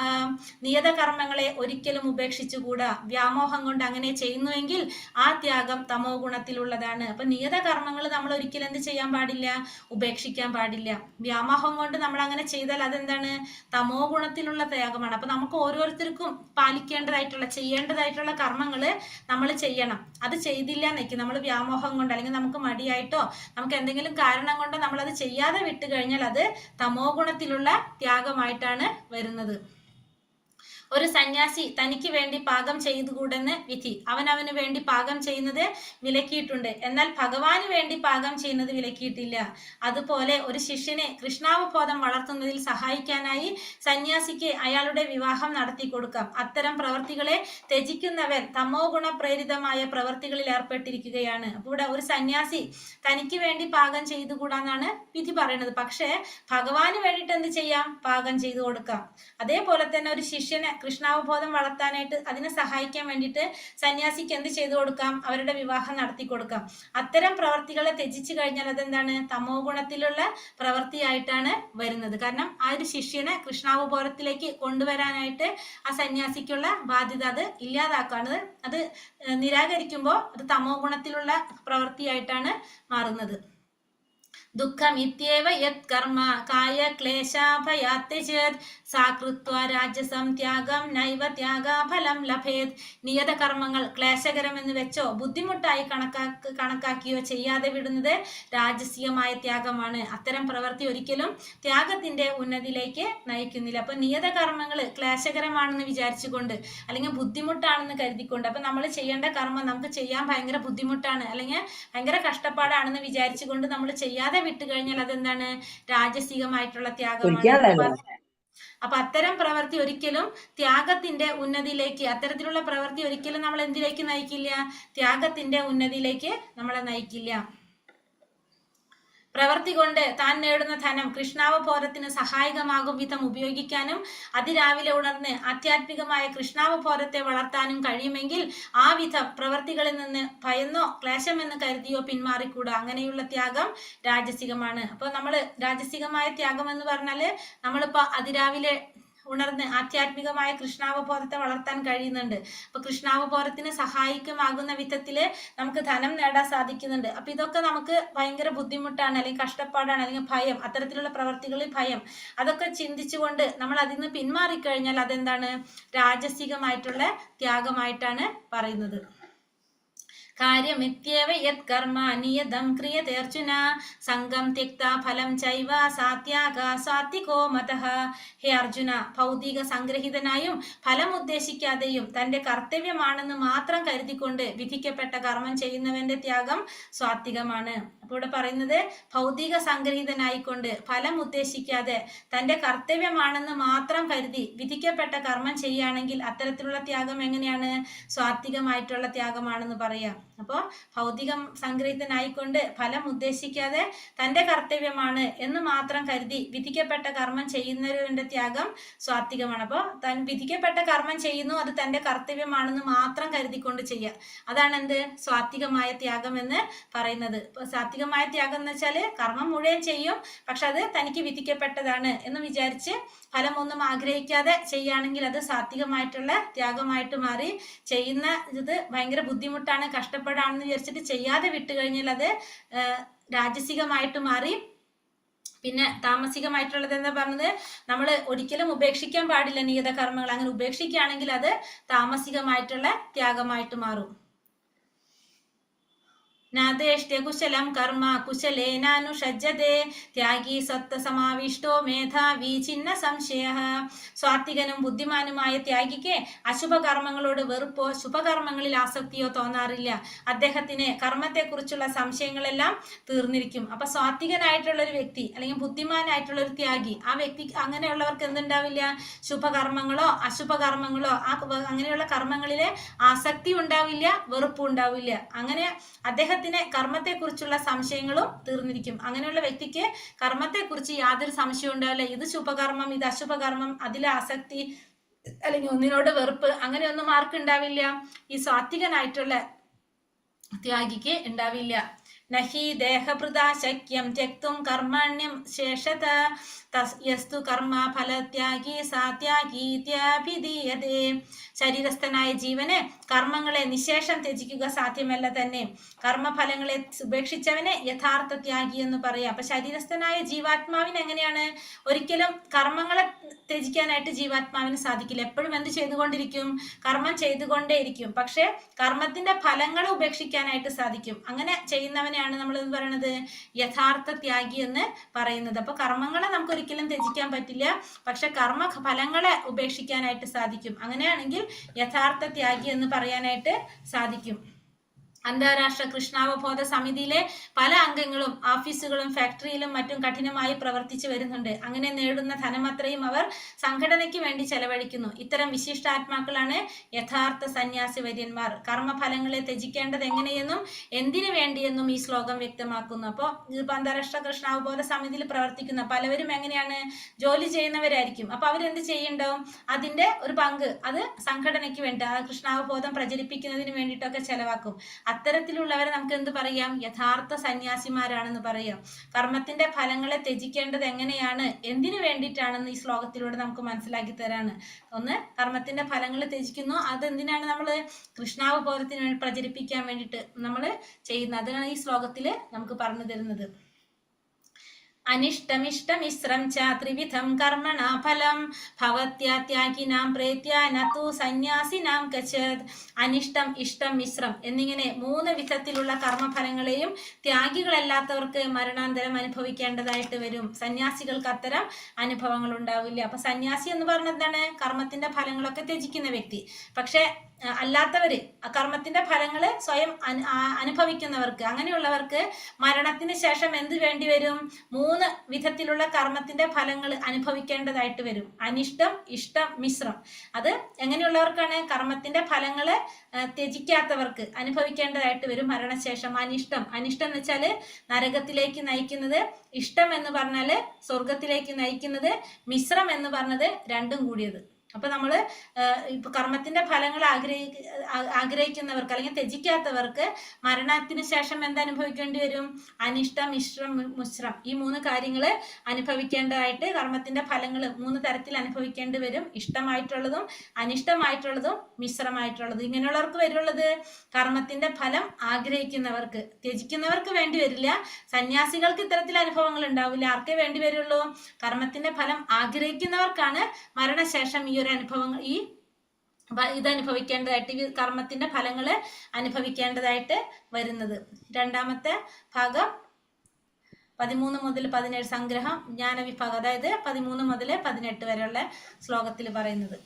നിയത കർമ്മങ്ങളെ ഒരിക്കലും ഉപേക്ഷിച്ചുകൂടാ. വ്യാമോഹം കൊണ്ട് അങ്ങനെ ചെയ്യുന്നുവെങ്കിൽ ആ ത്യാഗം തമോ ഗുണത്തിലുള്ളതാണ്. അപ്പൊ നിയത കർമ്മങ്ങൾ നമ്മൾ ഒരിക്കലും എന്ത് ചെയ്യാൻ പാടില്ല? ഉപേക്ഷിക്കാൻ പാടില്ല. വ്യാമോഹം കൊണ്ട് നമ്മൾ അങ്ങനെ ചെയ്താൽ അതെന്താണ്? തമോ ഗുണത്തിലുള്ള ത്യാഗമാണ്. അപ്പൊ നമുക്ക് ഓരോരുത്തർക്കും പാലിക്കേണ്ടതായിട്ടുള്ള ചെയ്യേണ്ടതായിട്ടുള്ള കർമ്മങ്ങള് നമ്മൾ ചെയ്യണം. അത് ചെയ്തില്ല എന്നൊക്കെ നമ്മൾ വ്യാമോഹം കൊണ്ട് അല്ലെങ്കിൽ നമുക്ക് മടിയായിട്ടോ നമുക്ക് എന്തെങ്കിലും കാരണം കൊണ്ടോ നമ്മളത് ചെയ്യാതെ വിട്ടു കഴിഞ്ഞാൽ അത് തമോ ഗുണത്തിലുള്ള ത്യാഗമായിട്ടാണ് വരുന്നത്. ഒരു സന്യാസി തനിക്ക് വേണ്ടി പാകം ചെയ്തുകൂടെന്ന് വിധി. അവനവന് വേണ്ടി പാകം ചെയ്യുന്നത് വിലക്കിയിട്ടുണ്ട്. എന്നാൽ ഭഗവാന് വേണ്ടി പാകം ചെയ്യുന്നത് വിലക്കിയിട്ടില്ല. അതുപോലെ ഒരു ശിഷ്യനെ കൃഷ്ണാവബോധം വളർത്തുന്നതിൽ സഹായിക്കാനായി സന്യാസിക്ക് അയാളുടെ വിവാഹം നടത്തി കൊടുക്കാം. അത്തരം പ്രവർത്തികളെ ത്യജിക്കുന്നവൻ തമോ ഗുണ പ്രേരിതമായ പ്രവർത്തികളിൽ ഏർപ്പെട്ടിരിക്കുകയാണ്. അപ്പൊ ഇവിടെ ഒരു സന്യാസി തനിക്ക് വേണ്ടി പാകം ചെയ്തുകൂടാന്നാണ് വിധി പറയുന്നത്. പക്ഷേ ഭഗവാന് വേണ്ടിയിട്ട് എന്ത് ചെയ്യാം? പാകം ചെയ്തു കൊടുക്കാം. അതേപോലെ തന്നെ ഒരു ശിഷ്യനെ കൃഷ്ണാവബോധം വളർത്താനായിട്ട് അതിനെ സഹായിക്കാൻ വേണ്ടിയിട്ട് സന്യാസിക്ക് എന്ത് ചെയ്തു കൊടുക്കാം? അവരുടെ വിവാഹം നടത്തി കൊടുക്കാം. അത്തരം പ്രവർത്തികളെ ത്യജിച്ചു കഴിഞ്ഞാൽ അതെന്താണ്? തമോ ഗുണത്തിലുള്ള പ്രവൃത്തിയായിട്ടാണ് വരുന്നത്. കാരണം ആ ഒരു ശിഷ്യനെ കൃഷ്ണാവബോധത്തിലേക്ക് കൊണ്ടുവരാനായിട്ട് ആ സന്യാസിക്കുള്ള ബാധ്യത അത് ഇല്ലാതാക്കാണ്. അത് നിരാകരിക്കുമ്പോൾ അത് തമോ ഗുണത്തിലുള്ള പ്രവൃത്തിയായിട്ടാണ് മാറുന്നത്. ദുഃഖമിത്യേവ യത് കർമ്മ കായ ക്ലേശാഭയാത്യജേത് സാകൃത്വ രാജസം ത്യാഗം നൈവ ത്യാഗഫലം ലഭേത്. നിയത കർമ്മങ്ങൾ ക്ലേശകരമെന്ന് വെച്ചോ ബുദ്ധിമുട്ടായി കണക്കാക്കിയോ ചെയ്യാതെ വിടുന്നത് രാജസികമായ ത്യാഗമാണ്. അത്തരം പ്രവൃത്തി ഒരിക്കലും ത്യാഗത്തിന്റെ ഉന്നതിയിലേക്ക് നയിക്കുന്നില്ല. അപ്പൊ നിയത കർമ്മങ്ങൾ ക്ലേശകരമാണെന്ന് വിചാരിച്ചുകൊണ്ട് അല്ലെങ്കിൽ ബുദ്ധിമുട്ടാണെന്ന് കരുതിക്കൊണ്ട്, അപ്പൊ നമ്മൾ ചെയ്യേണ്ട കർമ്മം നമുക്ക് ചെയ്യാൻ ഭയങ്കര ബുദ്ധിമുട്ടാണ് അല്ലെങ്കിൽ ഭയങ്കര കഷ്ടപ്പാടാണെന്ന് വിചാരിച്ചുകൊണ്ട് നമ്മൾ ചെയ്യാതെ വിട്ടു കഴിഞ്ഞാൽ അതെന്താണ്? രാജസികമായിട്ടുള്ള ത്യാഗമാണ്. അപ്പൊ അത്തരം പ്രവൃത്തി ഒരിക്കലും ത്യാഗത്തിന്റെ ഉന്നതിയിലേക്ക്, അത്തരത്തിലുള്ള പ്രവൃത്തി ഒരിക്കലും നമ്മൾ എന്തിലേക്ക് നയിക്കില്ല? ത്യാഗത്തിന്റെ ഉന്നതിയിലേക്ക് നമ്മളെ നയിക്കില്ല. പ്രവൃത്തി കൊണ്ട് താൻ നേടുന്ന ധനം കൃഷ്ണാവബോധത്തിന് സഹായകമാകും വിധം ഉപയോഗിക്കാനും അതിരാവിലെ ഉണർന്ന് ആധ്യാത്മികമായ കൃഷ്ണാവബോധത്തെ വളർത്താനും കഴിയുമെങ്കിൽ ആ വിധം പ്രവൃത്തികളിൽ നിന്ന് ഭയന്നോ ക്ലേശമെന്ന് കരുതിയോ പിന്മാറിക്കൂടാ. അങ്ങനെയുള്ള ത്യാഗം രാജസികമാണ്. അപ്പൊ നമ്മള് രാജസികമായ ത്യാഗം എന്ന് പറഞ്ഞാല് നമ്മളിപ്പോ അതിരാവിലെ ഉണർന്ന് ആധ്യാത്മികമായ കൃഷ്ണാവബോധത്തെ വളർത്താൻ കഴിയുന്നുണ്ട്. അപ്പൊ കൃഷ്ണാവബോധത്തിന് സഹായിക്കുമാകുന്ന വിധത്തില് നമുക്ക് ധനം നേടാൻ സാധിക്കുന്നുണ്ട്. അപ്പൊ ഇതൊക്കെ നമുക്ക് ഭയങ്കര ബുദ്ധിമുട്ടാണ് അല്ലെങ്കിൽ കഷ്ടപ്പാടാണ് അല്ലെങ്കിൽ ഭയം, അത്തരത്തിലുള്ള പ്രവർത്തികളിൽ ഭയം, അതൊക്കെ ചിന്തിച്ചുകൊണ്ട് നമ്മൾ അതിൽ നിന്ന് പിന്മാറിക്കഴിഞ്ഞാൽ അതെന്താണ്? രാജസികമായിട്ടുള്ള ത്യാഗമായിട്ടാണ് പറയുന്നത്. കാര്യമിത്യേവ യത് കർമ്മ നിയതം ക്രിയതേർജുന സംഗം ത്യക്ത ഫലം ചൈവ സാത്യാഗ സാത്വികോ മതഃ. ഹേ അർജുന, ഭൗതിക സംഗ്രഹിതനായും ഫലം ഉദ്ദേശിക്കാതെയും തന്റെ കർത്തവ്യമാണെന്ന് മാത്രം കരുതിക്കൊണ്ട് വിധിക്കപ്പെട്ട കർമ്മം ചെയ്യുന്നവന്റെ ത്യാഗം സ്വാത്വികമാണ്. അപ്പൊ ഇവിടെ പറയുന്നത് ഭൗതിക സംഗ്രഹിതനായിക്കൊണ്ട് ഫലം ഉദ്ദേശിക്കാതെ തന്റെ കർത്തവ്യമാണെന്ന് മാത്രം കരുതി വിധിക്കപ്പെട്ട കർമ്മം ചെയ്യുകയാണെങ്കിൽ അത്തരത്തിലുള്ള ത്യാഗം എങ്ങനെയാണ്? സ്വാത്വികമായിട്ടുള്ള ത്യാഗമാണെന്ന് പറയാം. അപ്പോ ഭൗതികം സംഗ്രഹിതനായിക്കൊണ്ട് ഫലം ഉദ്ദേശിക്കാതെ തന്റെ കർത്തവ്യമാണ് എന്ന് മാത്രം കരുതി വിധിക്കപ്പെട്ട കർമ്മം ചെയ്യുന്നവന്റെ ത്യാഗം സ്വാത്വികമാണ്. അപ്പോ താൻ വിധിക്കപ്പെട്ട കർമ്മം ചെയ്യുന്നു, അത് തന്റെ കർത്തവ്യമാണെന്ന് മാത്രം കരുതിക്കൊണ്ട് ചെയ്യുക, അതാണ് എന്ത്? സ്വാത്വികമായ ത്യാഗം എന്ന് പറയുന്നത്. ഇപ്പൊ സാത്വികമായ ത്യാഗം എന്ന് വെച്ചാല് കർമ്മം മുഴുവൻ ചെയ്യും, പക്ഷെ അത് തനിക്ക് വിധിക്കപ്പെട്ടതാണ് എന്ന് വിചാരിച്ച് ഫലമൊന്നും ആഗ്രഹിക്കാതെ ചെയ്യുകയാണെങ്കിൽ അത് സാത്വികമായിട്ടുള്ള ത്യാഗമായിട്ട് മാറി. ചെയ്യുന്ന ഇത് ഭയങ്കര ബുദ്ധിമുട്ടാണ്, കഷ്ടപ്പാടാണെന്ന് വിചാരിച്ചിട്ട് ചെയ്യാതെ വിട്ടുകഴിഞ്ഞാൽ അത് രാജസികമായിട്ട് മാറി. പിന്നെ താമസികമായിട്ടുള്ളത് എന്താ പറഞ്ഞത്? നമ്മൾ ഒരിക്കലും ഉപേക്ഷിക്കാൻ പാടില്ല നിയത കർമ്മങ്ങൾ. അങ്ങനെ ഉപേക്ഷിക്കുകയാണെങ്കിൽ അത് താമസികമായിട്ടുള്ള ത്യാഗമായിട്ട് മാറും. നാദേഷ്ട്യ കുശലം കർമ്മ കുശലേനാനുഷജ്ജതേ ത്യാഗി സത്ത സമാവിഷ്ടോ മേധാവി ചിന്ന സംശയ. സ്വാത്വികനും ബുദ്ധിമാനുമായ ത്യാഗിക്ക് അശുഭകർമ്മങ്ങളോട് വെറുപ്പോ ശുഭകർമ്മങ്ങളിൽ ആസക്തിയോ തോന്നാറില്ല. അദ്ദേഹത്തിന് കർമ്മത്തെക്കുറിച്ചുള്ള സംശയങ്ങളെല്ലാം തീർന്നിരിക്കും. അപ്പൊ സ്വാത്വികനായിട്ടുള്ള ഒരു വ്യക്തി അല്ലെങ്കിൽ ബുദ്ധിമാനായിട്ടുള്ള ഒരു ത്യാഗി, ആ വ്യക്തി അങ്ങനെയുള്ളവർക്ക് എന്തുണ്ടാവില്ല? ശുഭകർമ്മങ്ങളോ അശുഭകർമ്മങ്ങളോ അങ്ങനെയുള്ള കർമ്മങ്ങളിലെ ആസക്തി ഉണ്ടാവില്ല, വെറുപ്പും ഉണ്ടാവില്ല. അങ്ങനെ അദ്ദേഹത്തിന് കർമ്മത്തെക്കുറിച്ചുള്ള സംശയങ്ങളും തീർന്നിരിക്കും. അങ്ങനെയുള്ള വ്യക്തിക്ക് കർമ്മത്തെക്കുറിച്ച് യാതൊരു സംശയവും ഉണ്ടാവില്ല. ഇത് ശുഭകർമ്മം, ഇത് അശുഭകർമ്മം, അതിലെ ആസക്തി അല്ലെങ്കിൽ ഒന്നിനോട് വെറുപ്പ്, അങ്ങനെയൊന്നും ആർക്കുണ്ടാവില്ല? ഈ സ്വാത്വികനായിട്ടുള്ള ത്യാഗിക്ക് ഉണ്ടാവില്ല. നഹി ദേഹഭൃതാ ശക്യം ത്യക്തും കർമ്മണ്യം ശേഷത യസ്തു കർമ്മ ഫലത്യാഗി സാത്യാഗീത്യാഭിധീയതേ. ശരീരസ്ഥനായ ജീവന് കർമ്മങ്ങളെ നിശേഷം ത്യജിക്കുക സാധ്യമല്ല തന്നെ. കർമ്മഫലങ്ങളെ ഉപേക്ഷിച്ചവനെ യഥാർത്ഥ ത്യാഗി എന്ന് പറയാം. അപ്പൊ ശരീരസ്ഥനായ ജീവാത്മാവിന് എങ്ങനെയാണ്? ഒരിക്കലും കർമ്മങ്ങളെ ത്യജിക്കാനായിട്ട് ജീവാത്മാവിന് സാധിക്കില്ല. എപ്പോഴും എന്ത് ചെയ്തുകൊണ്ടിരിക്കും? കർമ്മം ചെയ്തുകൊണ്ടേയിരിക്കും. പക്ഷെ കർമ്മത്തിന്റെ ഫലങ്ങൾ ഉപേക്ഷിക്കാനായിട്ട് സാധിക്കും. അങ്ങനെ ചെയ്യുന്നവനെയാണ് ത്യജിക്കുന്നവനെയാണ് നമ്മൾ എന്ത് പറയണത്? യഥാർത്ഥ ത്യാഗി എന്ന് പറയുന്നത്. അപ്പൊ കർമ്മങ്ങളെ നമുക്ക് ഒരിക്കലും ത്യജിക്കാൻ പറ്റില്ല, പക്ഷെ കർമ്മ ഫലങ്ങളെ ഉപേക്ഷിക്കാനായിട്ട് സാധിക്കും. അങ്ങനെയാണെങ്കിൽ യഥാർത്ഥ ത്യാഗി എന്ന് പറയാനായിട്ട് സാധിക്കും. അന്താരാഷ്ട്ര കൃഷ്ണാവബോധ സമിതിയിലെ പല അംഗങ്ങളും ഓഫീസുകളും ഫാക്ടറിയിലും മറ്റും കഠിനമായി പ്രവർത്തിച്ചു വരുന്നുണ്ട്. അങ്ങനെ നേടുന്ന ധനമത്രയും അവർ സംഘടനയ്ക്ക് വേണ്ടി ചെലവഴിക്കുന്നു. ഇത്തരം വിശിഷ്ടാത്മാക്കളാണ് യഥാർത്ഥ സന്യാസി വര്യന്മാർ. കർമ്മഫലങ്ങളെ ത്യജിക്കേണ്ടത് എങ്ങനെയെന്നും എന്തിനു വേണ്ടിയെന്നും ഈ ശ്ലോകം വ്യക്തമാക്കുന്നു. അപ്പോൾ ഇതിപ്പോ അന്താരാഷ്ട്ര കൃഷ്ണാവബോധ സമിതിയിൽ പ്രവർത്തിക്കുന്ന പലവരും എങ്ങനെയാണ്? ജോലി ചെയ്യുന്നവരായിരിക്കും. അപ്പൊ അവരെന്ത് ചെയ്യണ്ടാവും? അതിന്റെ ഒരു പങ്ക് അത് സംഘടനയ്ക്ക് വേണ്ടി, ആ കൃഷ്ണാവബോധം പ്രചരിപ്പിക്കുന്നതിന് വേണ്ടിയിട്ടൊക്കെ ചെലവാക്കും. അത്തരത്തിലുള്ളവരെ നമുക്ക് എന്ത് പറയാം? യഥാർത്ഥ സന്യാസിമാരാണെന്ന് പറയാം. കർമ്മത്തിന്റെ ഫലങ്ങളെ ത്യജിക്കേണ്ടത് എങ്ങനെയാണ്, എന്തിനു വേണ്ടിയിട്ടാണെന്ന് ഈ ശ്ലോകത്തിലൂടെ നമുക്ക് മനസ്സിലാക്കി തരാണ്. ഒന്ന്, കർമ്മത്തിന്റെ ഫലങ്ങൾ ത്യജിക്കുന്നു. അതെന്തിനാണ്? നമ്മള് കൃഷ്ണാവബോധത്തിന് വേണ്ടി പ്രചരിപ്പിക്കാൻ വേണ്ടിയിട്ട് നമ്മൾ ചെയ്യുന്നത്. അതാണ് ഈ ശ്ലോകത്തില് നമുക്ക് പറഞ്ഞു തരുന്നത്. അനിഷ്ടമിഷ്ടമിശ്രം ച ത്രിവിധം കർമ്മണാ ഫലം ഭവത്യാത്യാഗിനാം പ്രേത്യ നതു സന്യാസിനാം കചത്. അനിഷ്ടം, ഇഷ്ടം, മിശ്രം എന്നിങ്ങനെ 3 വിധത്തിലുള്ള കർമ്മഫലങ്ങളെയും ത്യാഗികളല്ലാത്തവർക്ക് മരണാന്തരം അനുഭവിക്കേണ്ടതായിട്ട് വരും. സന്യാസികൾക്ക് അത്തരം അനുഭവങ്ങൾ ഉണ്ടാവില്ല. അപ്പൊ സന്യാസി എന്ന് പറഞ്ഞത് എന്താണ്? കർമ്മത്തിന്റെ ഫലങ്ങളൊക്കെ ത്യജിക്കുന്ന വ്യക്തി. പക്ഷെ അല്ലാത്തവര്, കർമ്മത്തിന്റെ ഫലങ്ങള് സ്വയം അനുഭവിക്കുന്നവർക്ക്, അങ്ങനെയുള്ളവർക്ക് മരണത്തിന് ശേഷം എന്ത് വേണ്ടി വരും? 3 വിധത്തിലുള്ള കർമ്മത്തിന്റെ ഫലങ്ങൾ അനുഭവിക്കേണ്ടതായിട്ട് വരും. അനിഷ്ടം, ഇഷ്ടം, മിശ്രം. അത് എങ്ങനെയുള്ളവർക്കാണ്? കർമ്മത്തിന്റെ ഫലങ്ങള് ത്യജിക്കാത്തവർക്ക് അനുഭവിക്കേണ്ടതായിട്ട് വരും മരണശേഷം. അനിഷ്ടം, അനിഷ്ടം എന്ന് വെച്ചാല് നരകത്തിലേക്ക് നയിക്കുന്നത്, ഇഷ്ടം എന്ന് പറഞ്ഞാല് സ്വർഗത്തിലേക്ക് നയിക്കുന്നത്, മിശ്രം എന്ന് പറഞ്ഞത് രണ്ടും കൂടിയത്. അപ്പൊ നമ്മള് ഇപ്പൊ കർമ്മത്തിന്റെ ഫലങ്ങൾ ആഗ്രഹിക്കുന്നവർക്ക് അല്ലെങ്കിൽ ത്യജിക്കാത്തവർക്ക് മരണത്തിന് ശേഷം എന്തനുഭവിക്കേണ്ടി വരും? അനിഷ്ടം, ഇഷ്ടം, മിശ്രം ഈ 3 കാര്യങ്ങള് അനുഭവിക്കേണ്ടതായിട്ട്, കർമ്മത്തിന്റെ ഫലങ്ങൾ 3 തരത്തിൽ അനുഭവിക്കേണ്ടി വരും. ഇഷ്ടമായിട്ടുള്ളതും അനിഷ്ടമായിട്ടുള്ളതും മിശ്രമായിട്ടുള്ളതും. ഇങ്ങനെയുള്ളവർക്ക് വരുള്ളത് കർമ്മത്തിന്റെ ഫലം ആഗ്രഹിക്കുന്നവർക്ക്, ത്യജിക്കുന്നവർക്ക് വേണ്ടി വരില്ല. സന്യാസികൾക്ക് ഇത്തരത്തിൽ അനുഭവങ്ങൾ ഉണ്ടാവില്ല. ആർക്കേ വേണ്ടി വരുള്ളൂ? കർമ്മത്തിന്റെ ഫലം ആഗ്രഹിക്കുന്നവർക്കാണ് മരണശേഷം ഈ ഒരു അനുഭവങ്ങൾ, ഈ ഇതനുഭവിക്കേണ്ടതായിട്ട്, ഈ കർമ്മത്തിന്റെ ഫലങ്ങള് അനുഭവിക്കേണ്ടതായിട്ട് വരുന്നത്. രണ്ടാമത്തെ ഭാഗം 13 മുതൽ 17 സംഗ്രഹം ജ്ഞാനവിഭാഗം, അതായത് 13 മുതൽ 18 വരെയുള്ള ശ്ലോകത്തിൽ പറയുന്നത്.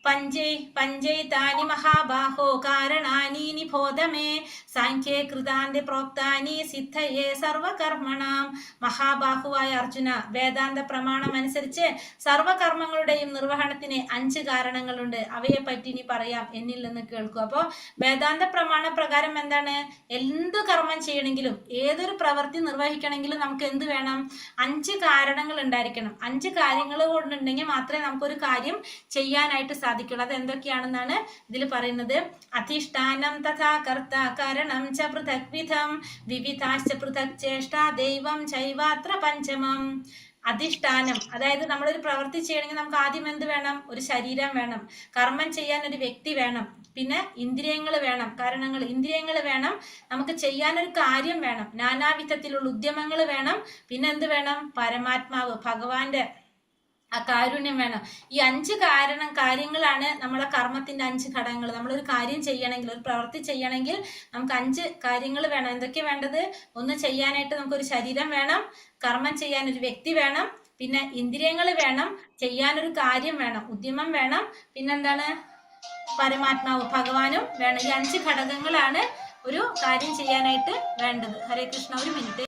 പഞ്ചൈ താനി മഹാബാഹോ കാരണാനി നിബോധമേ സാഖ്യേ കൃതാന്തി പ്രോക്താനി സിദ്ധയേ സർവകർമ്മണാം. മഹാബാഹുവായ അർജുന, വേദാന്ത പ്രമാണം അനുസരിച്ച് സർവകർമ്മങ്ങളുടെയും നിർവഹണത്തിന് 5 കാരണങ്ങളുണ്ട്. അവയെ പറ്റി ഇനി പറയാം, എന്നിൽ നിന്ന് കേൾക്കൂ. അപ്പോ വേദാന്ത പ്രമാണ പ്രകാരം എന്താണ്? എന്ത് കർമ്മം ചെയ്യണമെങ്കിലും ഏതൊരു പ്രവൃത്തി നിർവഹിക്കണമെങ്കിലും നമുക്ക് എന്ത് വേണം? 5 കാരണങ്ങൾ ഉണ്ടായിരിക്കണം. 5 കാര്യങ്ങൾ കൊണ്ടുണ്ടെങ്കിൽ മാത്രമേ നമുക്കൊരു കാര്യം ചെയ്യാനായിട്ട് സാധിക്കുള്ളൂ. അത് എന്തൊക്കെയാണെന്നാണ് ഇതിൽ പറയുന്നത്. അധിഷ്ഠാനം തഥാ കർത്ത കരണം ച പൃഥക് വിധം വിവിധാശ്ച പൃഥക് ചേഷ്ട ദൈവം ചൈവാത്ര പഞ്ചമം. അധിഷ്ഠാനം, അതായത് നമ്മളൊരു പ്രവൃത്തി ചെയ്യണമെങ്കിൽ നമുക്ക് ആദ്യം എന്ത് വേണം? ഒരു ശരീരം വേണം, കർമ്മം ചെയ്യാൻ ഒരു വ്യക്തി വേണം, പിന്നെ ഇന്ദ്രിയങ്ങൾ വേണം, കാരണങ്ങൾ ഇന്ദ്രിയങ്ങൾ വേണം, നമുക്ക് ചെയ്യാനൊരു കാര്യം വേണം, നാനാവിധത്തിലുള്ള ഉദ്യമങ്ങൾ വേണം, പിന്നെ എന്ത് വേണം? പരമാത്മാവ് ഭഗവാന്റെ ആ കാരുണ്യം വേണം. ഈ 5 കാര്യങ്ങളാണ് നമ്മളെ കർമ്മത്തിന്റെ 5 ഘടകങ്ങൾ. നമ്മളൊരു കാര്യം ചെയ്യണമെങ്കിൽ, ഒരു പ്രവൃത്തി ചെയ്യണമെങ്കിൽ നമുക്ക് 5 കാര്യങ്ങൾ വേണം. എന്തൊക്കെയാ വേണ്ടത്? ഒന്ന്, ചെയ്യാനായിട്ട് നമുക്കൊരു ശരീരം വേണം, കർമ്മം ചെയ്യാൻ ഒരു വ്യക്തി വേണം, പിന്നെ ഇന്ദ്രിയങ്ങൾ വേണം, ചെയ്യാനൊരു കാര്യം വേണം, ഉദ്യമം വേണം, പിന്നെന്താണ്? പരമാത്മാവ് ഭഗവാനും വേണം. ഈ 5 ഘടകങ്ങളാണ് ഒരു കാര്യം ചെയ്യാനായിട്ട് വേണ്ടത്. ഹരേ കൃഷ്ണ. ഒരു മിനിറ്റ്.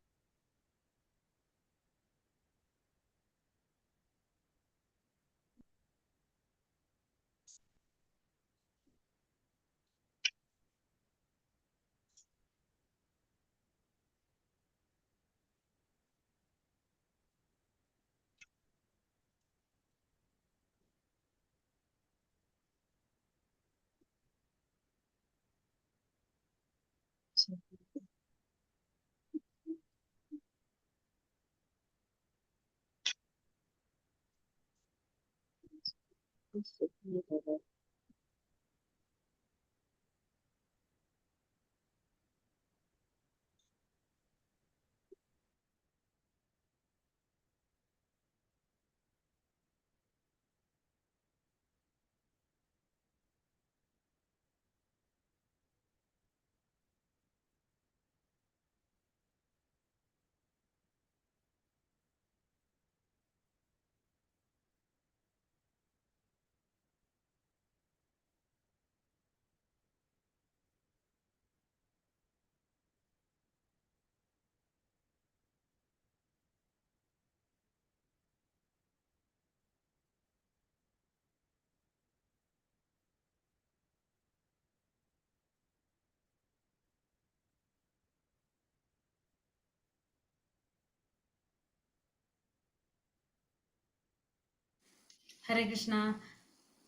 ഹരേ കൃഷ്ണ.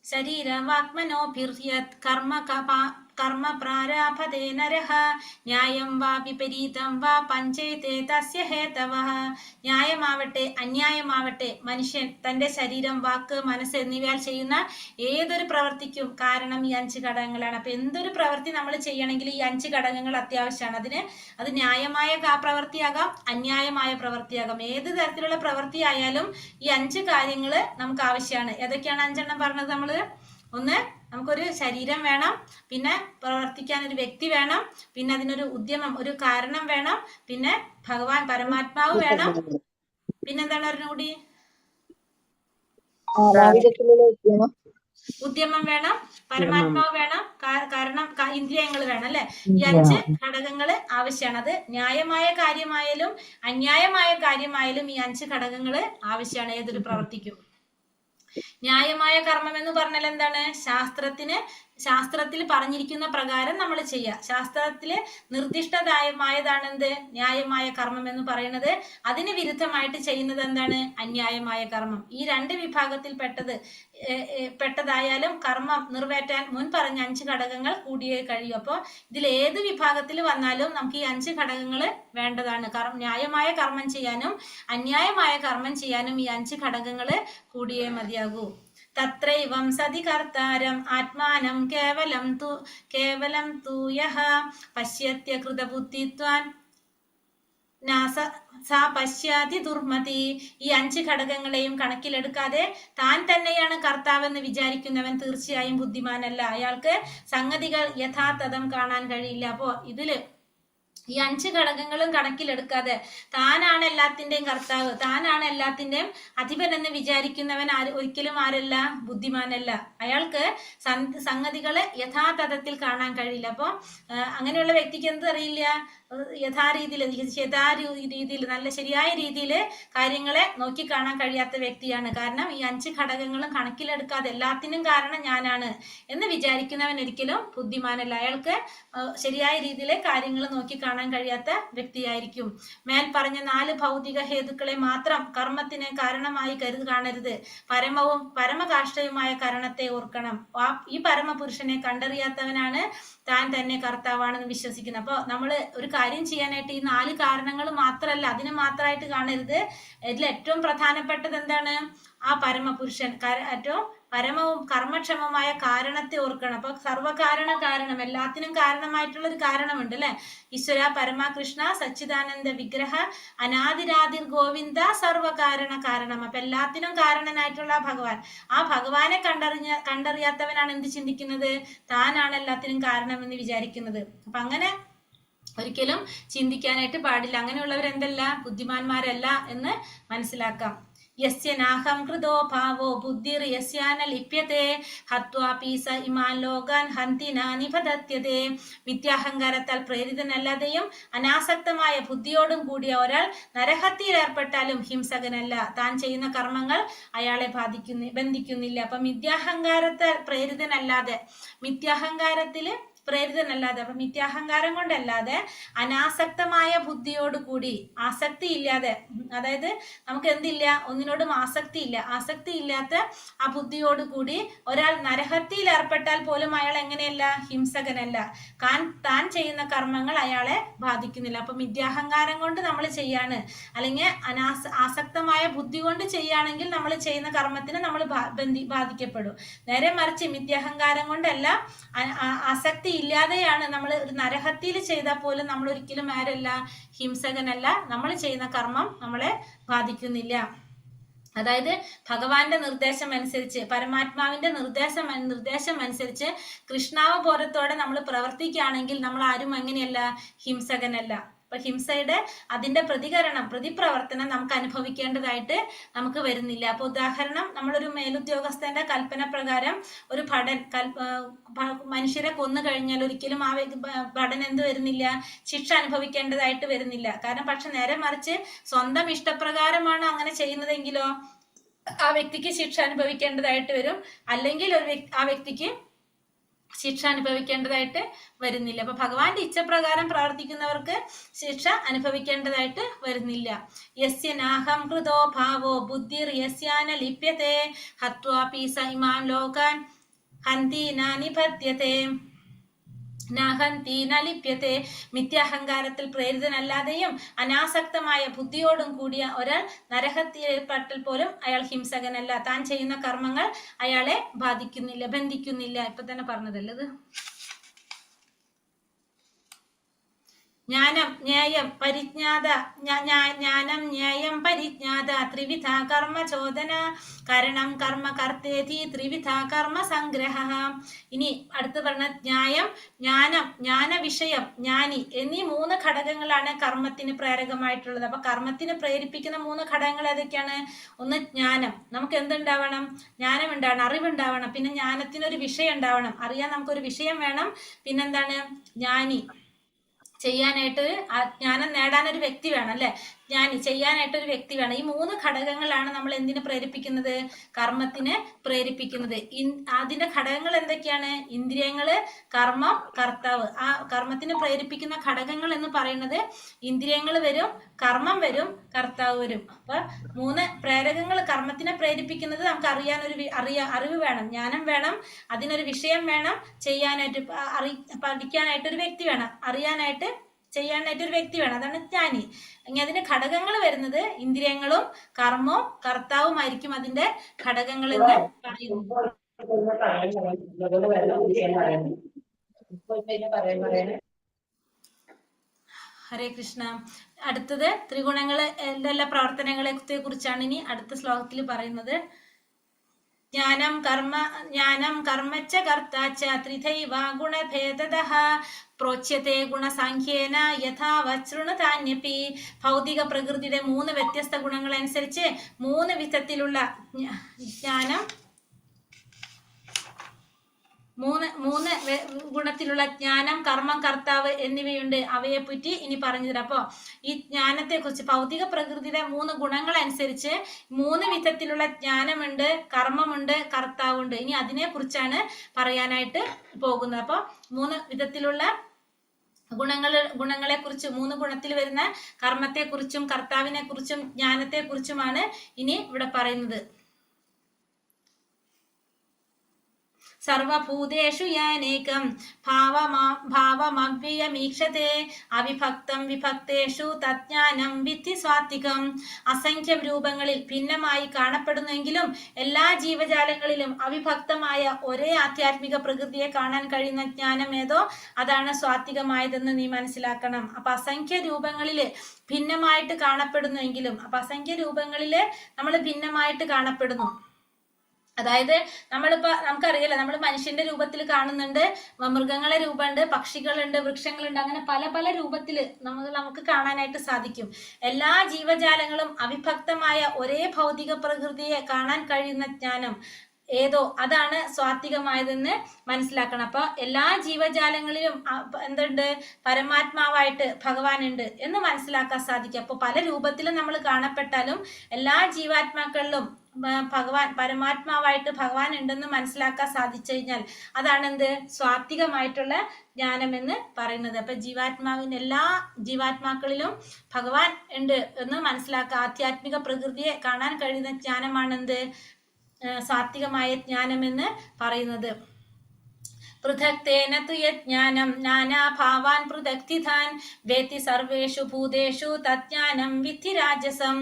ശരീരവാക്മനോഭിർയത് കർമ്മ കർമ്മ പ്രാരാഭതേ നരഃ ന്യായം വാ വിപരീതം വാ പഞ്ചേതേ തസ്യ ഹേതവഃ. ന്യായമാവട്ടെ അന്യായമാവട്ടെ മനുഷ്യൻ തന്റെ ശരീരം, വാക്ക്, മനസ്സ് എന്നിവയാൽ ചെയ്യുന്ന ഏതൊരു പ്രവൃത്തിക്കും കാരണം ഈ 5 ഘടകങ്ങളാണ്. അപ്പൊ എന്തൊരു പ്രവൃത്തി നമ്മൾ ചെയ്യണമെങ്കിൽ ഈ 5 ഘടകങ്ങൾ അത്യാവശ്യമാണ്. അതിന് അത് ന്യായമായ പ്രവൃത്തിയാകാം, അന്യായമായ പ്രവൃത്തിയാകാം. ഏത് തരത്തിലുള്ള പ്രവൃത്തി ആയാലും ഈ 5 കാര്യങ്ങള് നമുക്ക് ആവശ്യമാണ്. ഏതൊക്കെയാണ് 5 എണ്ണം പറഞ്ഞത് നമ്മള്? ഒന്ന്, നമുക്കൊരു ശരീരം വേണം, പിന്നെ പ്രവർത്തിക്കാൻ ഒരു വ്യക്തി വേണം, പിന്നെ അതിനൊരു ഉദ്യമം, ഒരു കാരണം വേണം, പിന്നെ ഭഗവാൻ പരമാത്മാവ് വേണം, പിന്നെന്താണ് ഒരെണ്ണം കൂടി? ഉദ്യമം വേണം, പരമാത്മാവ് വേണം, കാരണം ഇന്ദ്രിയങ്ങൾ വേണം അല്ലെ? ഈ 5 ഘടകങ്ങള് ആവശ്യമാണ്. അത് ന്യായമായ കാര്യമായാലും അന്യായമായ കാര്യമായാലും ഈ 5 ഘടകങ്ങള് ആവശ്യമാണ് ഏതൊരു പ്രവർത്തിക്കും. ന്യായമായ കർമ്മം എന്ന് പറഞ്ഞാൽ എന്താണ്? ശാസ്ത്രത്തിൽ പറഞ്ഞിരിക്കുന്ന പ്രകാരം നമ്മൾ ചെയ്യുക. ശാസ്ത്രത്തില് നിർദ്ദിഷ്ടമായതാണ് എന്ത്? ന്യായമായ കർമ്മം എന്ന് പറയുന്നത്. അതിന് വിരുദ്ധമായിട്ട് ചെയ്യുന്നത് എന്താണ്? അന്യായമായ കർമ്മം. ഈ 2 വിഭാഗത്തിൽ പെട്ടതായാലും കർമ്മം നിറവേറ്റാൻ മുൻ പറഞ്ഞ 5 ഘടകങ്ങൾ കൂടിയേ കഴിയൂ. അപ്പൊ ഇതിൽ ഏത് വിഭാഗത്തിൽ വന്നാലും നമുക്ക് ഈ 5 ഘടകങ്ങൾ വേണ്ടതാണ്. ന്യായമായ കർമ്മം ചെയ്യാനും അന്യായമായ കർമ്മം ചെയ്യാനും ഈ 5 ഘടകങ്ങൾ കൂടിയേ മതിയാകൂ. തത്രൈവം സതി കർത്താരം ആത്മാനം കേവലം തൂയഃ പശ്യത്യ കൃതബുദ്ധിത്വാൻ സാ പശ്യാതി ദുർമതി. ഈ 5 ഘടകങ്ങളെയും കണക്കിലെടുക്കാതെ താൻ തന്നെയാണ് കർത്താവെന്ന് വിചാരിക്കുന്നവൻ തീർച്ചയായും ബുദ്ധിമാനല്ല. അയാൾക്ക് സംഗതികൾ യഥാതഥം കാണാൻ കഴിയില്ല. അപ്പോ ഇതില് ഈ 5 ഘടകങ്ങളും കണക്കിലെടുക്കാതെ താനാണ് എല്ലാത്തിന്റെയും കർത്താവ്, താനാണ് എല്ലാത്തിന്റെയും അധിപൻ എന്ന് വിചാരിക്കുന്നവൻ ഒരിക്കലും ആരല്ല? ബുദ്ധിമാനല്ല. അയാൾക്ക് സംഗതികളെ യഥാതഥത്തിൽ കാണാൻ കഴിയില്ല. അപ്പൊ അങ്ങനെയുള്ള വ്യക്തിക്ക് എന്ത് അറിയില്ല? യഥാരീതിയിൽ നല്ല ശരിയായ രീതിയിൽ കാര്യങ്ങളെ നോക്കി കാണാൻ കഴിയാത്ത വ്യക്തിയാണ്. കാരണം ഈ 5 ഘടകങ്ങളും കണക്കിലെടുക്കാതെ എല്ലാത്തിനും കാരണം ഞാനാണ് എന്ന് വിചാരിക്കുന്നവൻ ഒരിക്കലും ബുദ്ധിമാനല്ല. അയാൾക്ക് ശരിയായ രീതിയിൽ കാര്യങ്ങൾ നോക്കി കാണാൻ കഴിയാത്ത വ്യക്തിയായിരിക്കും. മേൽ പറഞ്ഞ 4 ഭൗതിക ഹേതുക്കളെ മാത്രം കർമ്മത്തിന് കാരണമായി കരുതി കാണരുത്. പരമവും പരമകാഷ്ഠയുമായ കാരണത്തെ ഓർക്കണം. ഈ പരമപുരുഷനെ കണ്ടറിയാത്തവനാണ് താൻ തന്നെ കർത്താവാണെന്ന് വിശ്വസിക്കുന്നത്. അപ്പൊ നമ്മള് ഒരു കാര്യം ചെയ്യാനായിട്ട് ഈ 4 കാരണങ്ങൾ മാത്രല്ല, അതിന് മാത്രമായിട്ട് കാണരുത്. ഇതിൽ ഏറ്റവും പ്രധാനപ്പെട്ടത് എന്താണ്? ആ പരമപുരുഷൻ, ഏറ്റവും പരമവും കർമ്മക്ഷമമായ കാരണത്തെ ഓർക്കണം. അപ്പൊ സർവകാരണ കാരണം, എല്ലാത്തിനും കാരണമായിട്ടുള്ള ഒരു കാരണമുണ്ട് അല്ലെ? ഈശ്വര പരമകൃഷ്ണ സച്ചിദാനന്ദ വിഗ്രഹ അനാദിരാദിർ ഗോവിന്ദ സർവകാരണ കാരണം. അപ്പൊ എല്ലാത്തിനും കാരണനായിട്ടുള്ള ഭഗവാൻ, ആ ഭഗവാനെ കണ്ടറിയാത്തവനാണ് എന്ത് ചിന്തിക്കുന്നത്? താനാണ് എല്ലാത്തിനും കാരണം എന്ന് വിചാരിക്കുന്നത്. അപ്പൊ അങ്ങനെ ഒരിക്കലും ചിന്തിക്കാനായിട്ട് പാടില്ല. അങ്ങനെയുള്ളവരെന്തല്ല? ബുദ്ധിമാന്മാരല്ല എന്ന് മനസ്സിലാക്കാം. യസ്യ നാഹം കൃതോ ഭാവോ ബുദ്ധിർ യസ്യാന ലിപ്യത്തെ ഹത്വാപി സ ഇമാൻ ലോകാൻ ഹന്തി നാ നിപതത്യതേ. മിഥ്യാഹങ്കാരത്താൽ പ്രേരിതനല്ലാതെയും അനാസക്തമായ ബുദ്ധിയോടും കൂടിയ ഒരാൾ നരഹത്യയിൽ ഏർപ്പെട്ടാലും ഹിംസകനല്ല. താൻ ചെയ്യുന്ന കർമ്മങ്ങൾ അയാളെ ബന്ധിക്കുന്നില്ല. അപ്പൊ മിഥ്യാഹങ്കാരത്താൽ പ്രേരിതനല്ലാതെ, മിഥ്യാഹങ്കാരത്തില് പ്രേരിതനല്ലാതെ, അപ്പൊ മിഥ്യാഹങ്കാരം കൊണ്ടല്ലാതെ അനാസക്തമായ ബുദ്ധിയോടുകൂടി, ആസക്തി ഇല്ലാതെ, അതായത് നമുക്ക് എന്തില്ല, ഒന്നിനോടും ആസക്തി ഇല്ല, ആസക്തി ഇല്ലാത്ത ആ ബുദ്ധിയോടുകൂടി ഒരാൾ നരഹത്യയിൽ ഏർപ്പെട്ടാൽ പോലും അയാൾ എങ്ങനെയല്ല? ഹിംസകനല്ല. താൻ ചെയ്യുന്ന കർമ്മങ്ങൾ അയാളെ ബാധിക്കുന്നില്ല. അപ്പൊ മിഥ്യാഹങ്കാരം കൊണ്ട് നമ്മൾ ചെയ്യാണ്, അല്ലെങ്കിൽ ആസക്തമായ ബുദ്ധി കൊണ്ട് ചെയ്യുകയാണെങ്കിൽ നമ്മൾ ചെയ്യുന്ന കർമ്മത്തിന് നമ്മൾ ബാധിക്കപ്പെടും. നേരെ മറിച്ച് മിഥ്യാഹങ്കാരം കൊണ്ടല്ല, ആസക്തി ഇല്ലാതെയാണ് നമ്മൾ ഒരു നരഹത്യയിൽ ചെയ്താൽ പോലും നമ്മൾ ഒരിക്കലും ആരല്ല? ഹിംസകനല്ല. നമ്മൾ ചെയ്യുന്ന കർമ്മം നമ്മളെ ബാധിക്കുന്നില്ല. അതായത് ഭഗവാന്റെ നിർദ്ദേശം അനുസരിച്ച്, പരമാത്മാവിന്റെ നിർദ്ദേശം അനുസരിച്ച് കൃഷ്ണാവബോധത്തോടെ നമ്മൾ പ്രവർത്തിക്കുകയാണെങ്കിൽ നമ്മൾ ആരും എങ്ങനെയല്ല? ഹിംസകനല്ല. അപ്പൊ ഹിംസയുടെ അതിന്റെ പ്രതികരണം, പ്രതിപ്രവർത്തനം നമുക്ക് അനുഭവിക്കേണ്ടതായിട്ട് നമുക്ക് വരുന്നില്ല. അപ്പൊ ഉദാഹരണം, നമ്മളൊരു മേലുദ്യോഗസ്ഥന്റെ കൽപ്പന പ്രകാരം ഒരു ഭടൻ മനുഷ്യരെ കൊന്നു കഴിഞ്ഞാൽ ഒരിക്കലും ആ ഭടൻ എന്ത് വരുന്നില്ല? ശിക്ഷ അനുഭവിക്കേണ്ടതായിട്ട് വരുന്നില്ല. കാരണം പക്ഷെ നേരെ മറിച്ച് സ്വന്തം ഇഷ്ടപ്രകാരമാണ് അങ്ങനെ ചെയ്യുന്നതെങ്കിലോ ആ വ്യക്തിക്ക് ശിക്ഷ അനുഭവിക്കേണ്ടതായിട്ട് വരും. അല്ലെങ്കിൽ ആ വ്യക്തിക്ക് ശിക്ഷ അനുഭവിക്കേണ്ടതായിട്ട് വരുന്നില്ല. അപ്പൊ ഭഗവാന്റെ ഇച്ഛപ്രകാരം പ്രവർത്തിക്കുന്നവർക്ക് ശിക്ഷ അനുഭവിക്കേണ്ടതായിട്ട് വരുന്നില്ല. യസ്യ നാഹം കൃതോ ഭാവോ ബുദ്ധിർ യസ്യാന ലിപ്യത്തെ ഹത്വാപി സ ഇമാം ലോകാൻ ഹന്തി ന നിബധ്യത്തെ. നഹന്തി ന ലിപ്യത്തെ. മിഥ്യാഹങ്കാരത്തിൽ പ്രേരിതനല്ലാതെയും അനാസക്തമായ ബുദ്ധിയോടും കൂടിയ ഒരാൾ നരഹത്യയിൽപ്പെട്ടാൽ പോലും അയാൾ ഹിംസകനല്ല. താൻ ചെയ്യുന്ന കർമ്മങ്ങൾ അയാളെ ബാധിക്കുന്നില്ല, ബന്ധിക്കുന്നില്ല. ഇപ്പൊ തന്നെ പറഞ്ഞതല്ലേ ഇത്. ജ്ഞാനം ജ്ഞേയം പരിജ്ഞാത ജ്ഞാനം ജ്ഞേയം പരിജ്ഞാത ത്രിവിധ കർമ്മ ചോദന കരണം കർമ്മ കർത്തേതി ത്രിവിധ കർമ്മ സംഗ്രഹ. ഇനി അടുത്ത് പറഞ്ഞ ജ്ഞായം, ജ്ഞാനം, ജ്ഞാനവിഷയം, ജ്ഞാനി എന്നീ മൂന്ന് ഘടകങ്ങളാണ് കർമ്മത്തിന് പ്രേരകമായിട്ടുള്ളത്. അപ്പൊ കർമ്മത്തിന് പ്രേരിപ്പിക്കുന്ന മൂന്ന് ഘടകങ്ങൾ ഏതൊക്കെയാണ്? ഒന്ന് ജ്ഞാനം. നമുക്ക് എന്തുണ്ടാവണം? ജ്ഞാനം ഉണ്ടാവണം, അറിവുണ്ടാവണം. പിന്നെ ജ്ഞാനത്തിനൊരു വിഷയം ഉണ്ടാവണം, അറിയാൻ നമുക്കൊരു വിഷയം വേണം. പിന്നെന്താണ്? ജ്ഞാനി. ചെയ്യാനായിട്ട് ആ ജ്ഞാനം നേടാൻ ഒരു വ്യക്തി വേണം അല്ലെ? ജ്ഞാനി ചെയ്യാനായിട്ട് ഒരു വ്യക്തി വേണം. ഈ മൂന്ന് ഘടകങ്ങളാണ് നമ്മൾ എന്തിനു പ്രേരിപ്പിക്കുന്നത്? കർമ്മത്തിന് പ്രേരിപ്പിക്കുന്നത്. അതിന്റെ ഘടകങ്ങൾ എന്തൊക്കെയാണ്? ഇന്ദ്രിയങ്ങള്, കർമ്മം, കർത്താവ്. ആ കർമ്മത്തിന് പ്രേരിപ്പിക്കുന്ന ഘടകങ്ങൾ എന്ന് പറയുന്നത് ഇന്ദ്രിയങ്ങൾ വരും, കർമ്മം വരും, കർത്താവ് വരും. അപ്പൊ മൂന്ന് പ്രേരകങ്ങൾ കർമ്മത്തിനെ പ്രേരിപ്പിക്കുന്നത് നമുക്ക് അറിയാനൊരു അറിവ് വേണം, ജ്ഞാനം വേണം, അതിനൊരു വിഷയം വേണം, ചെയ്യാനായിട്ട് പഠിക്കാനായിട്ട് ഒരു വ്യക്തി വേണം, അറിയാനായിട്ട് ചെയ്യാനായിട്ട് ഒരു വ്യക്തി വേണം. അതാണ് ജ്ഞാനി. ഇനി അതിന്റെ ഘടകങ്ങൾ വരുന്നത് ഇന്ദ്രിയങ്ങളും കർമ്മവും കർത്താവുമായിരിക്കും അതിന്റെ ഘടകങ്ങൾ എന്ന് പറയുന്നു. ഹരേ കൃഷ്ണ. അടുത്തത് ത്രിഗുണങ്ങള് എല്ലാ പ്രവർത്തനങ്ങളെ കുറിച്ചാണ് ഇനി അടുത്ത ശ്ലോകത്തിൽ പറയുന്നത്. ജ്ഞാനം കർമ്മ ജ്ഞാനം കർമ്മച്ച കർത്താച്ച ത്രിധൈവ ഗുണഭേദതഃ പ്രോച്യത്തെ ഗുണസാഖ്യേന യഥാ വശൃണുതാന്യപി. ഭൗതിക പ്രകൃതിയുടെ മൂന്ന് വ്യത്യസ്ത ഗുണങ്ങളനുസരിച്ച് മൂന്ന് വിധത്തിലുള്ള ജ്ഞാനം, മൂന്ന് മൂന്ന് ഗുണത്തിലുള്ള ജ്ഞാനം, കർമ്മം, കർത്താവ് എന്നിവയുണ്ട്. അവയെ പറ്റി ഇനി പറഞ്ഞു തരാം. അപ്പോ ഈ ജ്ഞാനത്തെ കുറിച്ച് ഭൗതിക പ്രകൃതിയുടെ മൂന്ന് ഗുണങ്ങൾ അനുസരിച്ച് മൂന്ന് വിധത്തിലുള്ള ജ്ഞാനമുണ്ട്, കർമ്മമുണ്ട്, കർത്താവുണ്ട്. ഇനി അതിനെ കുറിച്ചാണ് പറയാനായിട്ട് പോകുന്നത്. അപ്പൊ മൂന്ന് വിധത്തിലുള്ള ഗുണങ്ങളെ കുറിച്ച്, മൂന്ന് ഗുണത്തിൽ വരുന്ന കർമ്മത്തെ കുറിച്ചും കർത്താവിനെ കുറിച്ചും ജ്ഞാനത്തെ കുറിച്ചുമാണ് ഇനി ഇവിടെ പറയുന്നത്. സർവഭൂതേഷു യാനേകം ഭാവമവ്യയമീക്ഷത്തെ അവിഭക്തം വിഭക്തേഷു തജ്ഞാനം വിദ്ധി സ്വാത്വികം. അസംഖ്യം രൂപങ്ങളിൽ ഭിന്നമായി കാണപ്പെടുന്നെങ്കിലും എല്ലാ ജീവജാലങ്ങളിലും അവിഭക്തമായ ഒരേ ആധ്യാത്മിക പ്രകൃതിയെ കാണാൻ കഴിയുന്ന ജ്ഞാനം ഏതോ അതാണ് സ്വാത്വികമായതെന്ന് നീ മനസ്സിലാക്കണം. അപ്പൊ അസംഖ്യ രൂപങ്ങളില് ഭിന്നമായിട്ട് കാണപ്പെടുന്നുവെങ്കിലും, അപ്പൊ അസംഖ്യ രൂപങ്ങളില് നമ്മൾ ഭിന്നമായിട്ട് കാണപ്പെടുന്നു. അതായത് നമ്മളിപ്പോ നമുക്കറിയാലോ, നമ്മൾ മനുഷ്യന്റെ രൂപത്തിൽ കാണുന്നുണ്ട്, മൃഗങ്ങളെ രൂപമുണ്ട്, പക്ഷികളുണ്ട്, വൃക്ഷങ്ങളുണ്ട്, അങ്ങനെ പല പല രൂപത്തിൽ നമുക്ക് കാണാനായിട്ട് സാധിക്കും. എല്ലാ ജീവജാലങ്ങളും അവിഭക്തമായ ഒരേ ഭൗതിക പ്രകൃതിയെ കാണാൻ കഴിയുന്ന ജ്ഞാനം ഏതോ അതാണ് സ്വാത്വികമായതെന്ന് മനസ്സിലാക്കണം. അപ്പൊ എല്ലാ ജീവജാലങ്ങളിലും എന്തുണ്ട്? പരമാത്മാവായിട്ട് ഭഗവാനുണ്ട് എന്ന് മനസ്സിലാക്കാൻ സാധിക്കും. അപ്പൊ പല രൂപത്തിലും നമ്മൾ കാണപ്പെട്ടാലും എല്ലാ ജീവാത്മാക്കളിലും ഭഗവാൻ പരമാത്മാവായിട്ട് ഭഗവാൻ ഉണ്ടെന്ന് മനസ്സിലാക്കാൻ സാധിച്ചു കഴിഞ്ഞാൽ അതാണ് എന്ത്? സ്വാത്വികമായിട്ടുള്ള ജ്ഞാനം എന്ന് പറയുന്നത്. അപ്പൊ ജീവാത്മാവിന് എല്ലാ ജീവാത്മാക്കളിലും ഭഗവാൻ ഉണ്ട് എന്ന് മനസ്സിലാക്കുക, ആധ്യാത്മിക പ്രകൃതിയെ കാണാൻ കഴിയുന്ന ജ്ഞാനമാണ് എന്ത്? സാത്വികമായ ജ്ഞാനമെന്ന് പറയുന്നത്. പൃഥക്തേന തു യജ്ഞാനം നാനാഭാവാൻ പൃഥക്തിധാൻ വേത്തി സർവേഷു ഭൂതേഷു തജ്ഞാനം വിദ്ധി രാജസം.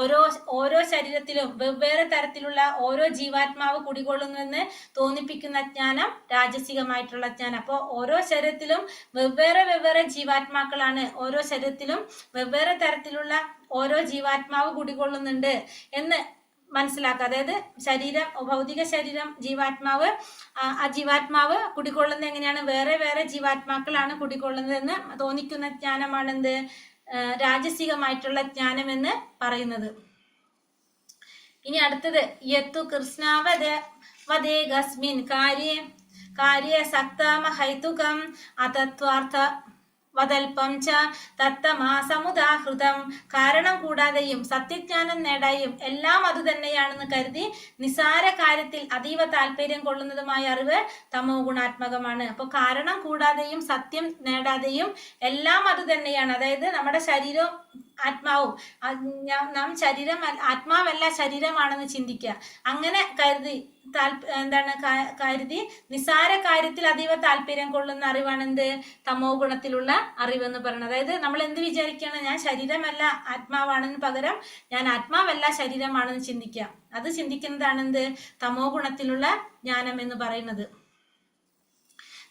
ഓരോ ഓരോ ശരീരത്തിലും വെവ്വേറെ തരത്തിലുള്ള ഓരോ ജീവാത്മാവ് കുടികൊള്ളുന്നുവെന്ന് തോന്നിപ്പിക്കുന്ന ജ്ഞാനം രാജസികമായിട്ടുള്ള ജ്ഞാനം. അപ്പോൾ ഓരോ ശരീരത്തിലും വെവ്വേറെ വെവ്വേറെ ജീവാത്മാക്കളാണ്, ഓരോ ശരീരത്തിലും വെവ്വേറെ തരത്തിലുള്ള ഓരോ ജീവാത്മാവ് കുടികൊള്ളുന്നുണ്ട് എന്ന് മനസ്സിലാക്കുക. അതായത് ശരീരം, ഭൗതിക ശരീരം, ജീവാത്മാവ്, ആ ജീവാത്മാവ് കുടികൊള്ളുന്നത് എങ്ങനെയാണ്? വേറെ വേറെ ജീവാത്മാക്കളാണ് കുടികൊള്ളുന്നതെന്ന് തോന്നിക്കുന്ന ജ്ഞാനമാണെന്ത്? രാജസികമായിട്ടുള്ള ജ്ഞാനം എന്ന് പറയുന്നത്. ഇനി അടുത്തത് യത്തു കൃഷ്ണവദ വദേകസ്മിൻ കാര്യേ കാര്യേ സക്തമഹൈതുകം അതത്വാർത്ഥ വദൽപം ച തത്തമാസമുദാഹൃതം. കാരണം കൂടാതെയും സത്യജ്ഞാനം നേടായും എല്ലാം അതുതന്നെയാണെന്ന് കരുതി നിസാര കാര്യത്തിൽ അതീവ താല്പര്യം കൊള്ളുന്നതുമായ അറിവ് തമോ ഗുണാത്മകമാണ്. അപ്പൊ കാരണം കൂടാതെയും സത്യം നേടാതെയും എല്ലാം അത് തന്നെയാണ്. അതായത് നമ്മുടെ ശരീരവും ആത്മാവും, നാം ശരീരം ആത്മാവല്ല ശരീരമാണെന്ന് ചിന്തിക്കുക. അങ്ങനെ കരുതി എന്താണ് കരുതി നിസാര കാര്യത്തിൽ അതീവ താല്പര്യം കൊള്ളുന്ന അറിവാണ് എന്ത്? തമോ ഗുണത്തിലുള്ള അറിവെന്ന് പറയുന്നത്. അതായത് നമ്മൾ എന്ത് വിചാരിക്കുകയാണ്? ഞാൻ ശരീരമല്ല ആത്മാവാണെന്ന് പകരം ഞാൻ ആത്മാവല്ല ശരീരമാണെന്ന് ചിന്തിക്കുക. അത് ചിന്തിക്കുന്നതാണ് എന്ത്? തമോ ഗുണത്തിലുള്ള ജ്ഞാനം എന്ന് പറയുന്നത്.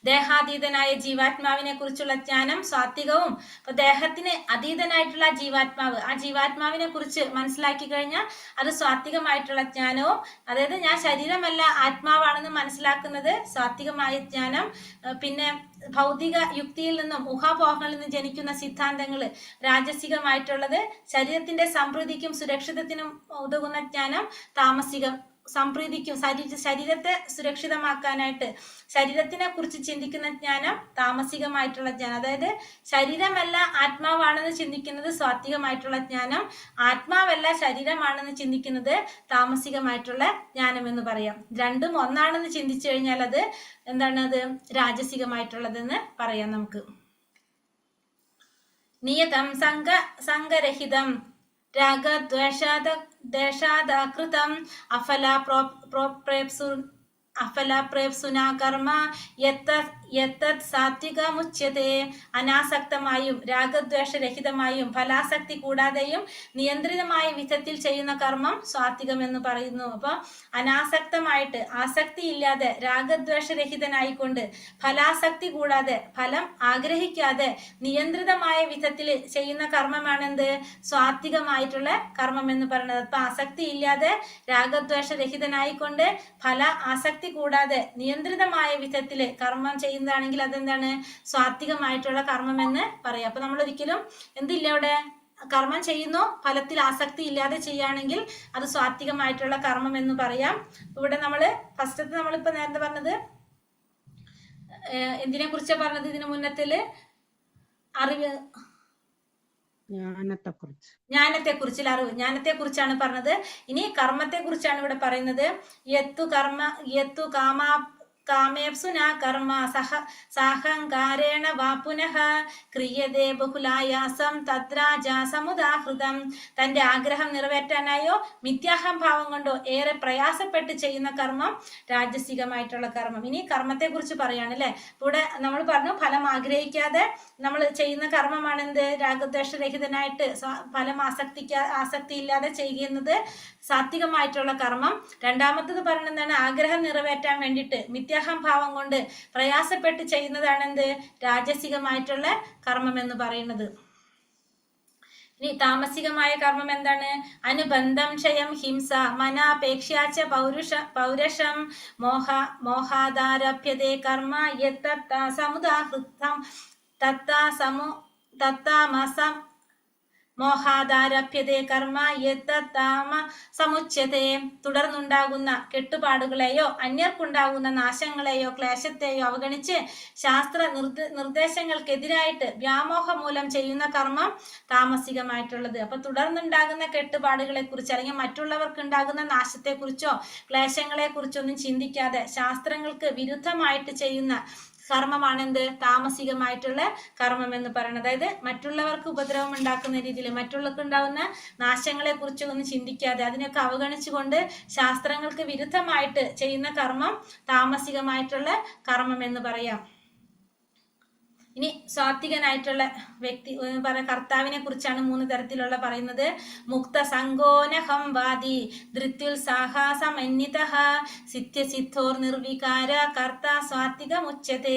ദേഹാതീതനായ ജീവാത്മാവിനെ കുറിച്ചുള്ള ജ്ഞാനം സാത്വികവും, അപ്പൊ ദേഹത്തിന് അതീതനായിട്ടുള്ള ജീവാത്മാവ്, ആ ജീവാത്മാവിനെ കുറിച്ച് മനസ്സിലാക്കി കഴിഞ്ഞാൽ അത് സാത്വികമായിട്ടുള്ള ജ്ഞാനവും, അതായത് ഞാൻ ശരീരമല്ല ആത്മാവാണെന്ന് മനസ്സിലാക്കുന്നത് സാത്വികമായ ജ്ഞാനം. പിന്നെ ഭൗതിക യുക്തിയിൽ നിന്നും ഊഹാപോഹങ്ങളിൽ നിന്നും ജനിക്കുന്ന സിദ്ധാന്തങ്ങൾ രാജസികമായിട്ടുള്ളത്. ശരീരത്തിന്റെ സംപ്രീതിക്കും സുരക്ഷിതത്തിനും ഉതകുന്ന ജ്ഞാനം താമസികം. സംപ്രീതിക്കും ശരീരത്തെ സുരക്ഷിതമാക്കാനായിട്ട് ശരീരത്തിനെ കുറിച്ച് ചിന്തിക്കുന്ന ജ്ഞാനം താമസികമായിട്ടുള്ള ജ്ഞാനം. അതായത് ശരീരമല്ല ആത്മാവാണെന്ന് ചിന്തിക്കുന്നത് സാത്വികമായിട്ടുള്ള ജ്ഞാനം, ആത്മാവല്ല ശരീരമാണെന്ന് ചിന്തിക്കുന്നത് താമസികമായിട്ടുള്ള ജ്ഞാനം എന്ന് പറയാം. രണ്ടും ഒന്നാണെന്ന് ചിന്തിച്ചു കഴിഞ്ഞാൽ അത് എന്താണ്? അത് രാജസികമായിട്ടുള്ളതെന്ന് പറയാം നമുക്ക്. നിയതം സംഗരഹിതം രാഗദ്വേഷാദ ദേശാദാകൃതം അഫല പ്രോപ്രേപ്സു അഫലപ്രേപ്സുനാ കർമ്മ യത്തത് സാത്വികമുച്യത്തെ. അനാസക്തമായും രാഗദ്വേഷരഹിതമായും ഫലാസക്തി കൂടാതെയും നിയന്ത്രിതമായ വിധത്തിൽ ചെയ്യുന്ന കർമ്മം സാത്വികം എന്ന് പറയുന്നു. അപ്പൊ അനാസക്തമായിട്ട് ആസക്തി ഇല്ലാതെ രാഗദ്വേഷരഹിതനായിക്കൊണ്ട് ഫലാസക്തി കൂടാതെ ഫലം ആഗ്രഹിക്കാതെ നിയന്ത്രിതമായ വിധത്തിൽ ചെയ്യുന്ന കർമ്മമാണെന്ത്? സാത്വികമായിട്ടുള്ള കർമ്മം എന്ന് പറയുന്നത്. അപ്പൊ ആസക്തി ഇല്ലാതെ രാഗദ്വേഷരഹിതനായിക്കൊണ്ട് ഫല ആസക്തി കൂടാതെ നിയന്ത്രിതമായ വിധത്തില് കർമ്മം ചെയ്യുന്നതാണെങ്കിൽ അതെന്താണ്? സാത്വികമായിട്ടുള്ള കർമ്മം എന്ന് പറയാം. അപ്പൊ നമ്മൾ ഒരിക്കലും എന്തില്ല അവിടെ കർമ്മം ചെയ്യുന്നു, ഫലത്തിൽ ആസക്തി ഇല്ലാതെ ചെയ്യുകയാണെങ്കിൽ അത് സാത്വികമായിട്ടുള്ള കർമ്മം എന്ന് പറയാം. ഇവിടെ നമ്മള് ഫസ്റ്റത്തെ നമ്മളിപ്പോ നേരത്തെ പറഞ്ഞത് എന്തിനെ കുറിച്ചാ പറഞ്ഞത്? ഇതിന് മുന്നത്തില് അറിവ് ജ്ഞാനത്തെ കുറിച്ചുള്ള അറിവ്, ജ്ഞാനത്തെ കുറിച്ചാണ് പറഞ്ഞത്. ഇനി കർമ്മത്തെ കുറിച്ചാണ് ഇവിടെ പറയുന്നത്. യത്തു കർമ്മ യത്തു കാമാ കാമേപ്സുനാ കർമ്മ സഹ സാഹങ്കാരേണ വാ പുനഃ ക്രിയതേ ബഹുലായാസം തദ്രാജാസമുദാഹൃതം. തന്റെ ആഗ്രഹം നിറവേറ്റാനായോ മിഥ്യാഹം ഭാവം കൊണ്ടോ ഏറെ പ്രയാസപ്പെട്ട് ചെയ്യുന്ന കർമ്മം രാജസികമായിട്ടുള്ള കർമ്മം. ഇനി കർമ്മത്തെ കുറിച്ച് പറയാണ് അല്ലെ. ഇവിടെ നമ്മൾ പറഞ്ഞു ഫലം ആഗ്രഹിക്കാതെ നമ്മൾ ചെയ്യുന്ന കർമ്മമാണ് എന്ത്? രാഗദ്വേഷരഹിതനായിട്ട് ഫലം ആസക്തി ഇല്ലാതെ ചെയ്യുന്നത് സാത്വികമായിട്ടുള്ള കർമ്മം. രണ്ടാമത്തത് പറയുന്നത് എന്താണ്? ആഗ്രഹം നിറവേറ്റാൻ വേണ്ടിയിട്ട് മിഥ്യാഹം ഭാവം കൊണ്ട് പ്രയാസപ്പെട്ട് ചെയ്യുന്നതാണ് എന്ത്? രാജസികമായിട്ടുള്ള കർമ്മം എന്ന് പറയുന്നത്. ഇനി താമസികമായ കർമ്മം എന്താണ്? അനുബന്ധം ക്ഷയം ഹിംസ മനാപേക്ഷാച്ച പൗരുഷം മോഹാദാരഭ്യതേ കർമ്മ യത്തത്ത സമുദാഹൃതം തത്താമസം മോഹാദാരഭ്യതേ കർമ്മ യത്തത്താമ സമുച്യതേ. തുടർന്നുണ്ടാകുന്ന കെട്ടുപാടുകളെയോ അന്യർക്കുണ്ടാകുന്ന നാശങ്ങളെയോ ക്ലേശത്തെയോ അവഗണിച്ച് ശാസ്ത്ര നിർദ്ദേശങ്ങൾക്കെതിരായിട്ട് വ്യാമോഹം മൂലം ചെയ്യുന്ന കർമ്മം താമസികമായിട്ടുള്ളത്. അപ്പൊ തുടർന്നുണ്ടാകുന്ന കെട്ടുപാടുകളെ കുറിച്ച് അല്ലെങ്കിൽ മറ്റുള്ളവർക്കുണ്ടാകുന്ന നാശത്തെക്കുറിച്ചോ ക്ലേശങ്ങളെ കുറിച്ചൊന്നും ചിന്തിക്കാതെ ശാസ്ത്രങ്ങൾക്ക് വിരുദ്ധമായിട്ട് ചെയ്യുന്ന കർമ്മമാണെന്ത്? താമസികമായിട്ടുള്ള കർമ്മം എന്ന് പറയുന്നത്. അതായത് മറ്റുള്ളവർക്ക് ഉപദ്രവം ഉണ്ടാക്കുന്ന രീതിയിൽ മറ്റുള്ളവർക്ക് ഉണ്ടാകുന്ന നാശങ്ങളെ കുറിച്ച് ഒന്നും ചിന്തിക്കാതെ അതിനൊക്കെ അവഗണിച്ചുകൊണ്ട് ശാസ്ത്രങ്ങൾക്ക് വിരുദ്ധമായിട്ട് ചെയ്യുന്ന കർമ്മം താമസികമായിട്ടുള്ള കർമ്മം എന്ന് പറയാം. ഇനി സാത്വികനായിട്ടുള്ള വ്യക്തി കർത്താവിനെ കുറിച്ചാണ് മൂന്ന് തരത്തിലുള്ള പറയുന്നത്. മുക്ത സംഗോനഹം വാദി ധൃത്യുത്സാഹസമന്വിതഃ സിദ്ധ്യസിദ്ധോർ നിർവികാര കർത്ത സാത്വികമുച്യത്തെ.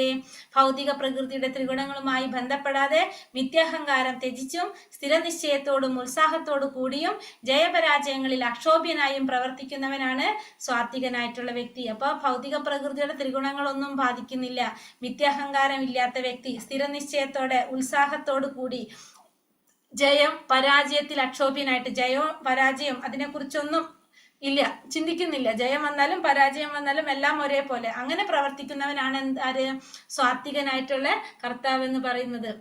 ഭൗതിക പ്രകൃതിയുടെ ത്രിഗുണങ്ങളുമായി ബന്ധപ്പെടാതെ മിഥ്യാഹങ്കാരം ത്യജിച്ചും സ്ഥിരനിശ്ചയത്തോടും ഉത്സാഹത്തോടു കൂടിയും ജയപരാജയങ്ങളിൽ അക്ഷോഭ്യനായും പ്രവർത്തിക്കുന്നവനാണ് സ്വാത്വികനായിട്ടുള്ള വ്യക്തി. അപ്പൊ ഭൗതിക പ്രകൃതിയുടെ ത്രിഗുണങ്ങളൊന്നും ബാധിക്കുന്നില്ല, മിഥ്യാഹങ്കാരം ഇല്ലാത്ത വ്യക്തി, സ്ഥിരനിശ്ചയത്തോടെ ഉത്സാഹത്തോടു കൂടി ജയം പരാജയത്തിൽ അക്ഷോഭ്യനായിട്ട്, ജയവും പരാജയം അതിനെക്കുറിച്ചൊന്നും ഇല്ല, ചിന്തിക്കുന്നില്ല, ജയം വന്നാലും പരാജയം വന്നാലും എല്ലാം ഒരേപോലെ അങ്ങനെ പ്രവർത്തിക്കുന്നവനാണ് ആര്? സ്വാത്വികനായിട്ടുള്ള കർത്താവ് എന്ന് പറയുന്നത്.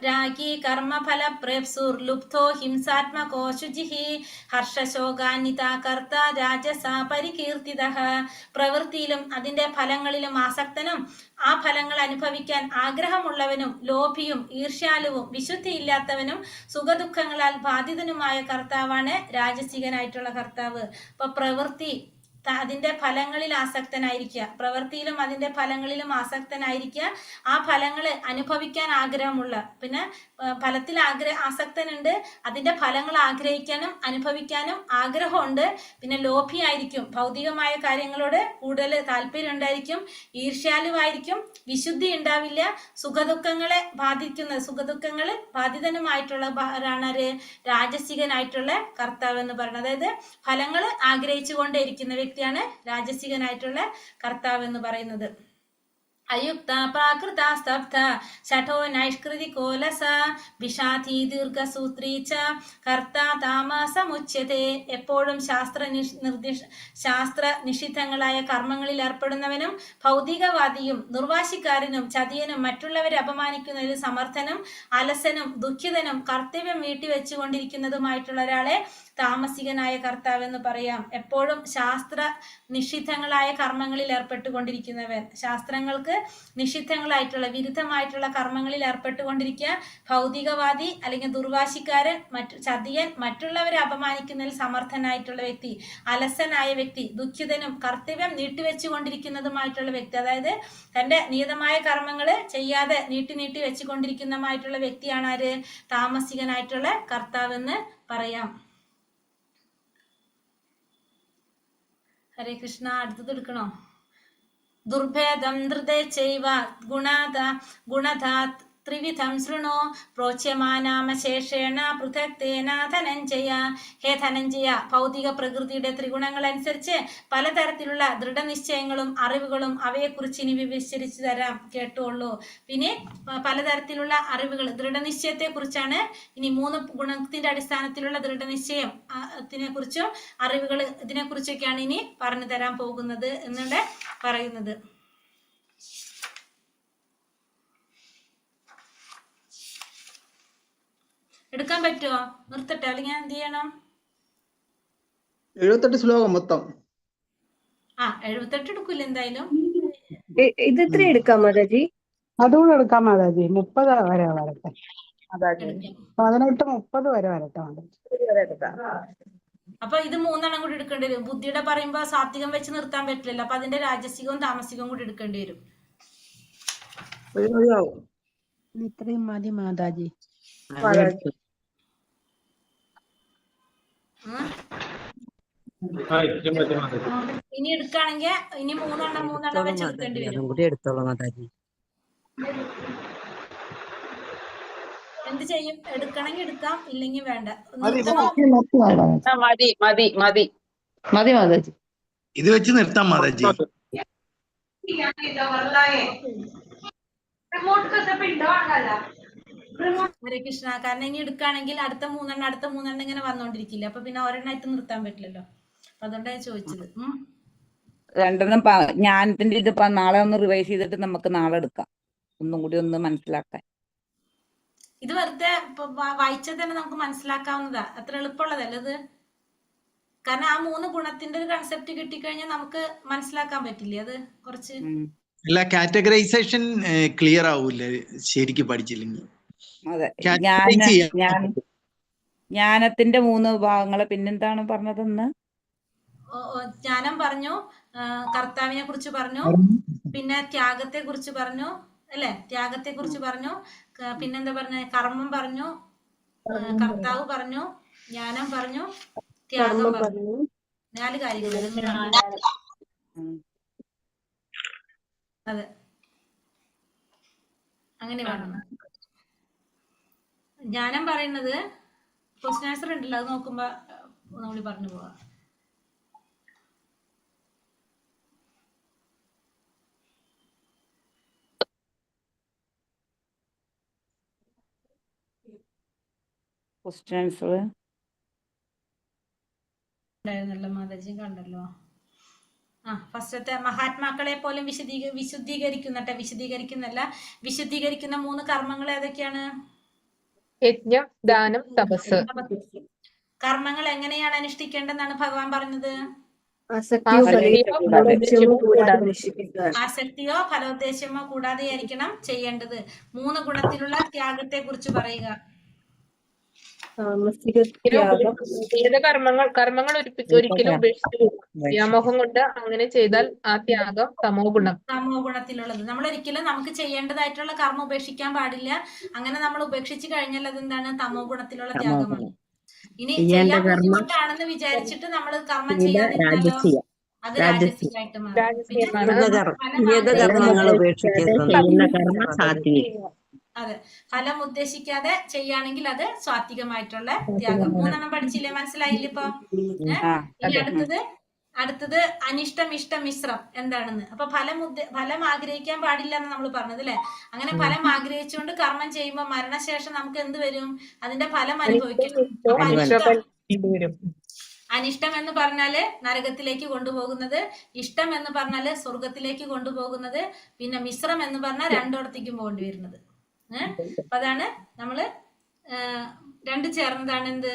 രാഗി കർമ്മഫല പ്രേപ്സുർ ലുപ്തോ ഹിംസാത്മകോ ശുചിഃ ഹർഷശോകാന്വിത കർത്ത രാജസ പരികീർത്തിതഃ. പ്രവൃത്തിയിലും അതിന്റെ ഫലങ്ങളിലും ആസക്തനും ആ ഫലങ്ങൾ അനുഭവിക്കാൻ ആഗ്രഹമുള്ളവനും ലോഭിയും ഈർഷ്യാലുവും വിശുദ്ധിയില്ലാത്തവനും സുഖദുഃഖങ്ങളാൽ ബാധിതനുമായ കർത്താവാണ് രാജസികനായിട്ടുള്ള കർത്താവ്. അപ്പൊ പ്രവൃത്തി അതിന്റെ ഫലങ്ങളിൽ ആസക്തനായിരിക്കുക, പ്രവൃത്തിയിലും അതിന്റെ ഫലങ്ങളിലും ആസക്തനായിരിക്കുക, ആ ഫലങ്ങൾ അനുഭവിക്കാൻ ആഗ്രഹമുള്ള, പിന്നെ ഫലത്തിൽ ആസക്തനുണ്ട്, അതിന്റെ ഫലങ്ങൾ ആഗ്രഹിക്കാനും അനുഭവിക്കാനും ആഗ്രഹമുണ്ട്, പിന്നെ ലോഭിയായിരിക്കും, ഭൗതികമായ കാര്യങ്ങളോട് കൂടുതൽ താല്പര്യം ഉണ്ടായിരിക്കും, ഈർഷ്യാലുവായിരിക്കും, വിശുദ്ധി ഉണ്ടാവില്ല, സുഖദുഃഖങ്ങളെ ബാധിക്കുന്ന സുഖദുഃഖങ്ങൾ ബാധിതനുമായിട്ടുള്ള ആരാണ് രാജസികനായിട്ടുള്ള കർത്താവ് എന്ന് പറയുന്നത്. അതായത് ഫലങ്ങൾ ആഗ്രഹിച്ചു കൊണ്ടേയിരിക്കുന്ന വ്യക്തിയാണ് രാജസികനായിട്ടുള്ള കർത്താവ് എന്ന് പറയുന്നത്. അയുക്ത പ്രാകൃത സ്തബ്ധ ഷഠോ നൈഷ്കൃതി കോലസ വിഷാധി ദീർഘസൂത്രീ ച കർത്താ താമസമുച്യത്തെ. എപ്പോഴും ശാസ്ത്ര നിഷിദ്ധങ്ങളായ കർമ്മങ്ങളിൽ ഏർപ്പെടുന്നവനും ഭൗതികവാദിയും ദുർവാശിക്കാരനും ചതിയനും മറ്റുള്ളവരെ അപമാനിക്കുന്നതിൽ സമർത്ഥനും അലസനും ദുഃഖിതനും കർത്തവ്യം വീട്ടിവെച്ചുകൊണ്ടിരിക്കുന്നതുമായിട്ടുള്ള ഒരാളെ താമസികനായ കർത്താവ് എന്ന് പറയാം. എപ്പോഴും ശാസ്ത്ര നിഷിദ്ധങ്ങളായ കർമ്മങ്ങളിൽ ഏർപ്പെട്ടുകൊണ്ടിരിക്കുന്നവൻ, ശാസ്ത്രങ്ങൾക്ക് നിഷിദ്ധങ്ങളായിട്ടുള്ള വിരുദ്ധമായിട്ടുള്ള കർമ്മങ്ങളിൽ ഏർപ്പെട്ടുകൊണ്ടിരിക്കുക, ഭൗതികവാദി അല്ലെങ്കിൽ ദുർവാശിക്കാരൻ, ചതിയൻ, മറ്റുള്ളവരെ അപമാനിക്കുന്നതിൽ സമർത്ഥനായിട്ടുള്ള വ്യക്തി, അലസനായ വ്യക്തി, ദുഃഖിതനും കർത്തവ്യം നീട്ടിവെച്ചുകൊണ്ടിരിക്കുന്നതുമായിട്ടുള്ള വ്യക്തി, അതായത് തന്റെ നിയതമായ കർമ്മങ്ങൾ ചെയ്യാതെ നീട്ടി നീട്ടി വെച്ചുകൊണ്ടിരിക്കുന്നതുമായിട്ടുള്ള വ്യക്തിയാണ് ആര്? താമസികനായിട്ടുള്ള കർത്താവ് എന്ന് പറയാം. ഹരേ കൃഷ്ണ. അടുത്തത് എടുക്കണോ? ദുർഭേദം ധൃതേ ചൈവ ഗുണധാ ത്രിവിധം ശൃണു പ്രോച്യമാനാമശേഷേണ പൃഥക്തേന ധനഞ്ജയ. ഹേ ധനഞ്ജയ, ഭൗതിക പ്രകൃതിയുടെ ത്രിഗുണങ്ങൾ അനുസരിച്ച് പലതരത്തിലുള്ള ദൃഢനിശ്ചയങ്ങളും അറിവുകളും അവയെക്കുറിച്ച് ഇനി വിവരിച്ചു തരാം, കേട്ടോളൂ. പിന്നെ പലതരത്തിലുള്ള അറിവുകൾ, ദൃഢനിശ്ചയത്തെ കുറിച്ചാണ് ഇനി 3 ഗുണത്തിന്റെ അടിസ്ഥാനത്തിലുള്ള ദൃഢനിശ്ചയം ത്തിനെ കുറിച്ചും അറിവുകൾ ഇതിനെ കുറിച്ചൊക്കെയാണ് ഇനി പറഞ്ഞു തരാൻ പോകുന്നത് എന്നിവിടെ പറയുന്നത്. എടുക്കാൻ പറ്റുമോ? നിർത്തട്ടെ, അല്ലെങ്കിൽ ഞാൻ എന്ത് ചെയ്യണം?
78 ശ്ലോകം മൊത്തം.
ആ 78 എടുക്കൂല എന്തായാലും.
ഇത് ഇത്ര എടുക്കാം മാതാജി?
അതുകൂടെ എടുക്കാം മാതാജി. 30 വരെ വരട്ടെ,
എടുക്കാം.
18-30 വരെ വരട്ടെ മാതാജി.
അപ്പൊ ഇത് 3 കൂടി എടുക്കേണ്ടി വരും. ബുദ്ധിയുടെ പറയുമ്പോ സാത്വികം വെച്ച് നിർത്താൻ പറ്റില്ലല്ലോ, അപ്പൊ അതിന്റെ രാജസികവും താമസികവും കൂടി എടുക്കേണ്ടി വരും.
ഇത്രയും മതി മാതാജി.
ഇനി എടുക്കുകയാണെങ്കിൽ ഇനി 3 3 വെച്ച് എടുക്കേണ്ടി വരും.
അതും കൂടി എടുത്തോളാം മാതാജി.
എന്ത് ചെയ്യും? എടുക്കണമെങ്കിൽ എടുക്കാം, ഇല്ലെങ്കിൽ വേണ്ട.
മതി മതി മതി മതി മാതാജി.
ഇത് വെച്ച് നിർത്താം മാതാജി.
ഹരേ കൃഷ്ണ. കാരണം ഇനി എടുക്കുകയാണെങ്കിൽ അടുത്ത 3 ഇങ്ങനെ വന്നോണ്ടിരിക്കില്ല, അപ്പൊ പിന്നെ ഒരെണ്ണായിട്ട് നിർത്താൻ പറ്റില്ലല്ലോ. അപ്പൊ അതുകൊണ്ടാണ് ചോദിച്ചത്.
രണ്ടെണ്ണം ജ്ഞാനത്തിന്റെ ഇത് നാളെ ഒന്ന് റിവൈസ് ചെയ്തിട്ട് നമുക്ക് നാളെ എടുക്കാം, ഒന്നും കൂടി ഒന്ന് മനസ്സിലാക്കാൻ.
ഇത് വെറുതെ വായിച്ചാൽ തന്നെ നമുക്ക് മനസ്സിലാക്കാവുന്നതാ, അത്ര എളുപ്പമുള്ളതല്ല ഇത്. കാരണം ആ 3 ഗുണത്തിന്റെ ഒരു കൺസെപ്റ്റ് കിട്ടിക്കഴിഞ്ഞാൽ നമുക്ക് മനസ്സിലാക്കാൻ പറ്റില്ലേ അത് കുറച്ച്.
അല്ല, കാറ്റഗറൈസേഷൻ ക്ലിയർ ആവൂല ശരിക്ക് പഠിച്ചില്ലെങ്കിൽ.
അതെ, ജ്ഞാനത്തിന്റെ 3 ഭാഗങ്ങള്. പിന്നെന്താണ് പറഞ്ഞതെന്ന്?
ജ്ഞാനം പറഞ്ഞു, കർത്താവിനെ കുറിച്ച് പറഞ്ഞു, പിന്നെ ത്യാഗത്തെ കുറിച്ച് പറഞ്ഞു അല്ലെ? ത്യാഗത്തെ കുറിച്ച് പറഞ്ഞു, പിന്നെന്താ പറഞ്ഞ? കർമ്മം പറഞ്ഞു, കർത്താവ് പറഞ്ഞു, ജ്ഞാനം പറഞ്ഞു, ത്യാഗം പറഞ്ഞു. 4 കാര്യങ്ങൾ. അതെ, അങ്ങനെ പറഞ്ഞു. ജ്ഞാനം പറയുന്നത് ക്വസ്റ്റ്യൻ ആൻസർ ഉണ്ടല്ലോ, അത് നോക്കുമ്പോ ഒന്നുകൂടി പറഞ്ഞു പോവാ.
ക്വസ്റ്റ്യൻ ആൻസർ
ഉണ്ടായിരുന്നല്ലോ മാതാജി, കണ്ടല്ലോ. ആ, ഫസ്റ്റത്തെ മഹാത്മാക്കളെ പോലും വിശുദ്ധീകരിക്കുന്ന വിശുദ്ധീകരിക്കുന്നല്ല, വിശുദ്ധീകരിക്കുന്ന 3 കർമ്മങ്ങൾ ഏതൊക്കെയാണ്?
യജ്ഞം, ദാനം, തപസ്.
കർമ്മങ്ങൾ എങ്ങനെയാണ് അനുഷ്ഠിക്കേണ്ടതെന്നാണ് ഭഗവാൻ പറഞ്ഞത്?
ആസക്തിയോ
ആസക്തിയോ
ഫലോദ്ദേശ്യമോ
ഫലോദ്ദേശ്യമോ
കൂടാതെ
കൂടാതെ.
അനുഷ്ഠിക്കുക.
ആസക്തിയോ ഫലോദ്ദേശ്യമോ കൂടാതെയായിരിക്കണം ചെയ്യേണ്ടത്. 3 ഗുണത്തിലുള്ള ത്യാഗത്തെ കുറിച്ച് പറയുക.
താമസിക
ഒരിക്കലും
ത്യാഗം.
ചെയ്ത കർമ്മങ്ങൾ ഒരിക്കലും ഉപേക്ഷിച്ചുകൂടാ. വ്യാമോഹം കൊണ്ട് അങ്ങനെ ചെയ്താൽ ആ ത്യാഗം തമോ ഗുണം.
തമോ ഗുണത്തിലുള്ളത്. നമ്മൾ ഒരിക്കലും നമുക്ക് ചെയ്യേണ്ടതായിട്ടുള്ള കർമ്മം ഉപേക്ഷിക്കാൻ പാടില്ല. അങ്ങനെ നമ്മൾ ഉപേക്ഷിച്ചു കഴിഞ്ഞാൽ അതെന്താണ്? തമോ ഗുണത്തിലുള്ള ത്യാഗമാണ്. ഇനി
ചെയ്യേണ്ട
ചെയ്യാൻ
കർമ്മം
ബുദ്ധിമുട്ടാണെന്ന് വിചാരിച്ചിട്ട് നമ്മൾ കർമ്മം
ചെയ്ത
ചെയ്യാതിരുന്നാലോ
രാജസിക
അത്
രാജസിക
രാജസികമായിട്ട് മാറും. പിന്നെ
രാജസികമാണ്.
ഫലം
നിയതകർമ്മങ്ങൾ
ആഗ്രഹിക്കാതെ,
ഉപേക്ഷിക്കരുതെന്ന്
ചെയ്യുന്ന കർമ്മ
മാതാജി.
സാത്വിക.
അതെ, ഫലം ഉദ്ദേശിക്കാതെ ചെയ്യുകയാണെങ്കിൽ അത് സ്വാത്വികമായിട്ടുള്ള ത്യാഗം. 3 പഠിച്ചില്ലേ? മനസ്സിലായില്ലേ ഇപ്പൊ?
ആ
ഇനി
അതെ.
അടുത്തത് അടുത്തത് അനിഷ്ടം ഇഷ്ടം മിശ്രം എന്താണെന്ന്. അപ്പൊ ഫലം ആഗ്രഹിക്കാൻ പാടില്ല എന്ന് നമ്മൾ പറഞ്ഞത് അല്ലെ? അങ്ങനെ ഫലം ആഗ്രഹിച്ചുകൊണ്ട് കർമ്മം ചെയ്യുമ്പോൾ മരണശേഷം നമുക്ക് എന്ത് വരും? അതിന്റെ ഫലം അനുഭവിക്കണം. അപ്പൊ അനിഷ്ടം
വരും.
അനിഷ്ടം എന്ന് പറഞ്ഞാല് നരകത്തിലേക്ക് കൊണ്ടുപോകുന്നത്, ഇഷ്ടം എന്ന് പറഞ്ഞാല് സ്വർഗത്തിലേക്ക് കൊണ്ടുപോകുന്നത്, പിന്നെ മിശ്രം എന്ന് പറഞ്ഞാൽ രണ്ടിടത്തേക്കും പോകേണ്ടി വരുന്നത്. അപ്പൊ അതാണ് നമ്മള് രണ്ട് ചേർന്നതാണ് എന്ത്?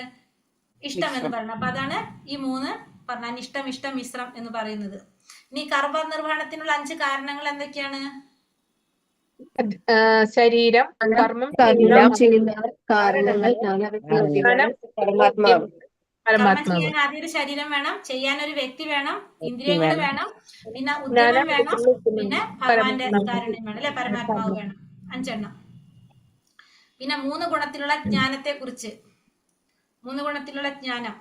ഇഷ്ടം എന്ന് പറയുന്നത്. അപ്പൊ അതാണ് ഈ 3 പറഞ്ഞ അനിഷ്ടം, ഇഷ്ടം, മിശ്രം എന്ന് പറയുന്നത്. ഇനി കർമ്മ നിർവഹണത്തിനുള്ള 5 കാരണങ്ങൾ എന്തൊക്കെയാണ്?
ശരീരം, കർമ്മം
കർമ്മം ചെയ്യുന്ന കാരണങ്ങൾ, ജ്ഞാനം, പരമാത്മാവ്.
കർമ്മം
പരമാത്മാവ്.
ചെയ്യാൻ ആദ്യം ഒരു ശരീരം വേണം, ചെയ്യാൻ ഒരു വ്യക്തി വേണം, ഇന്ദ്രിയങ്ങൾ വേണം, പിന്നെ ഉദ്യമം വേണം, പിന്നെ ഭഗവാന്റെ കാരുണ്യം വേണം അല്ലെ? പരമാത്മാവ് വേണം. 5. പിന്നെ 3 ഗുണത്തിലുള്ള ജ്ഞാനത്തെ കുറിച്ച്. 3 ഗുണത്തിലുള്ള ജ്ഞാനം.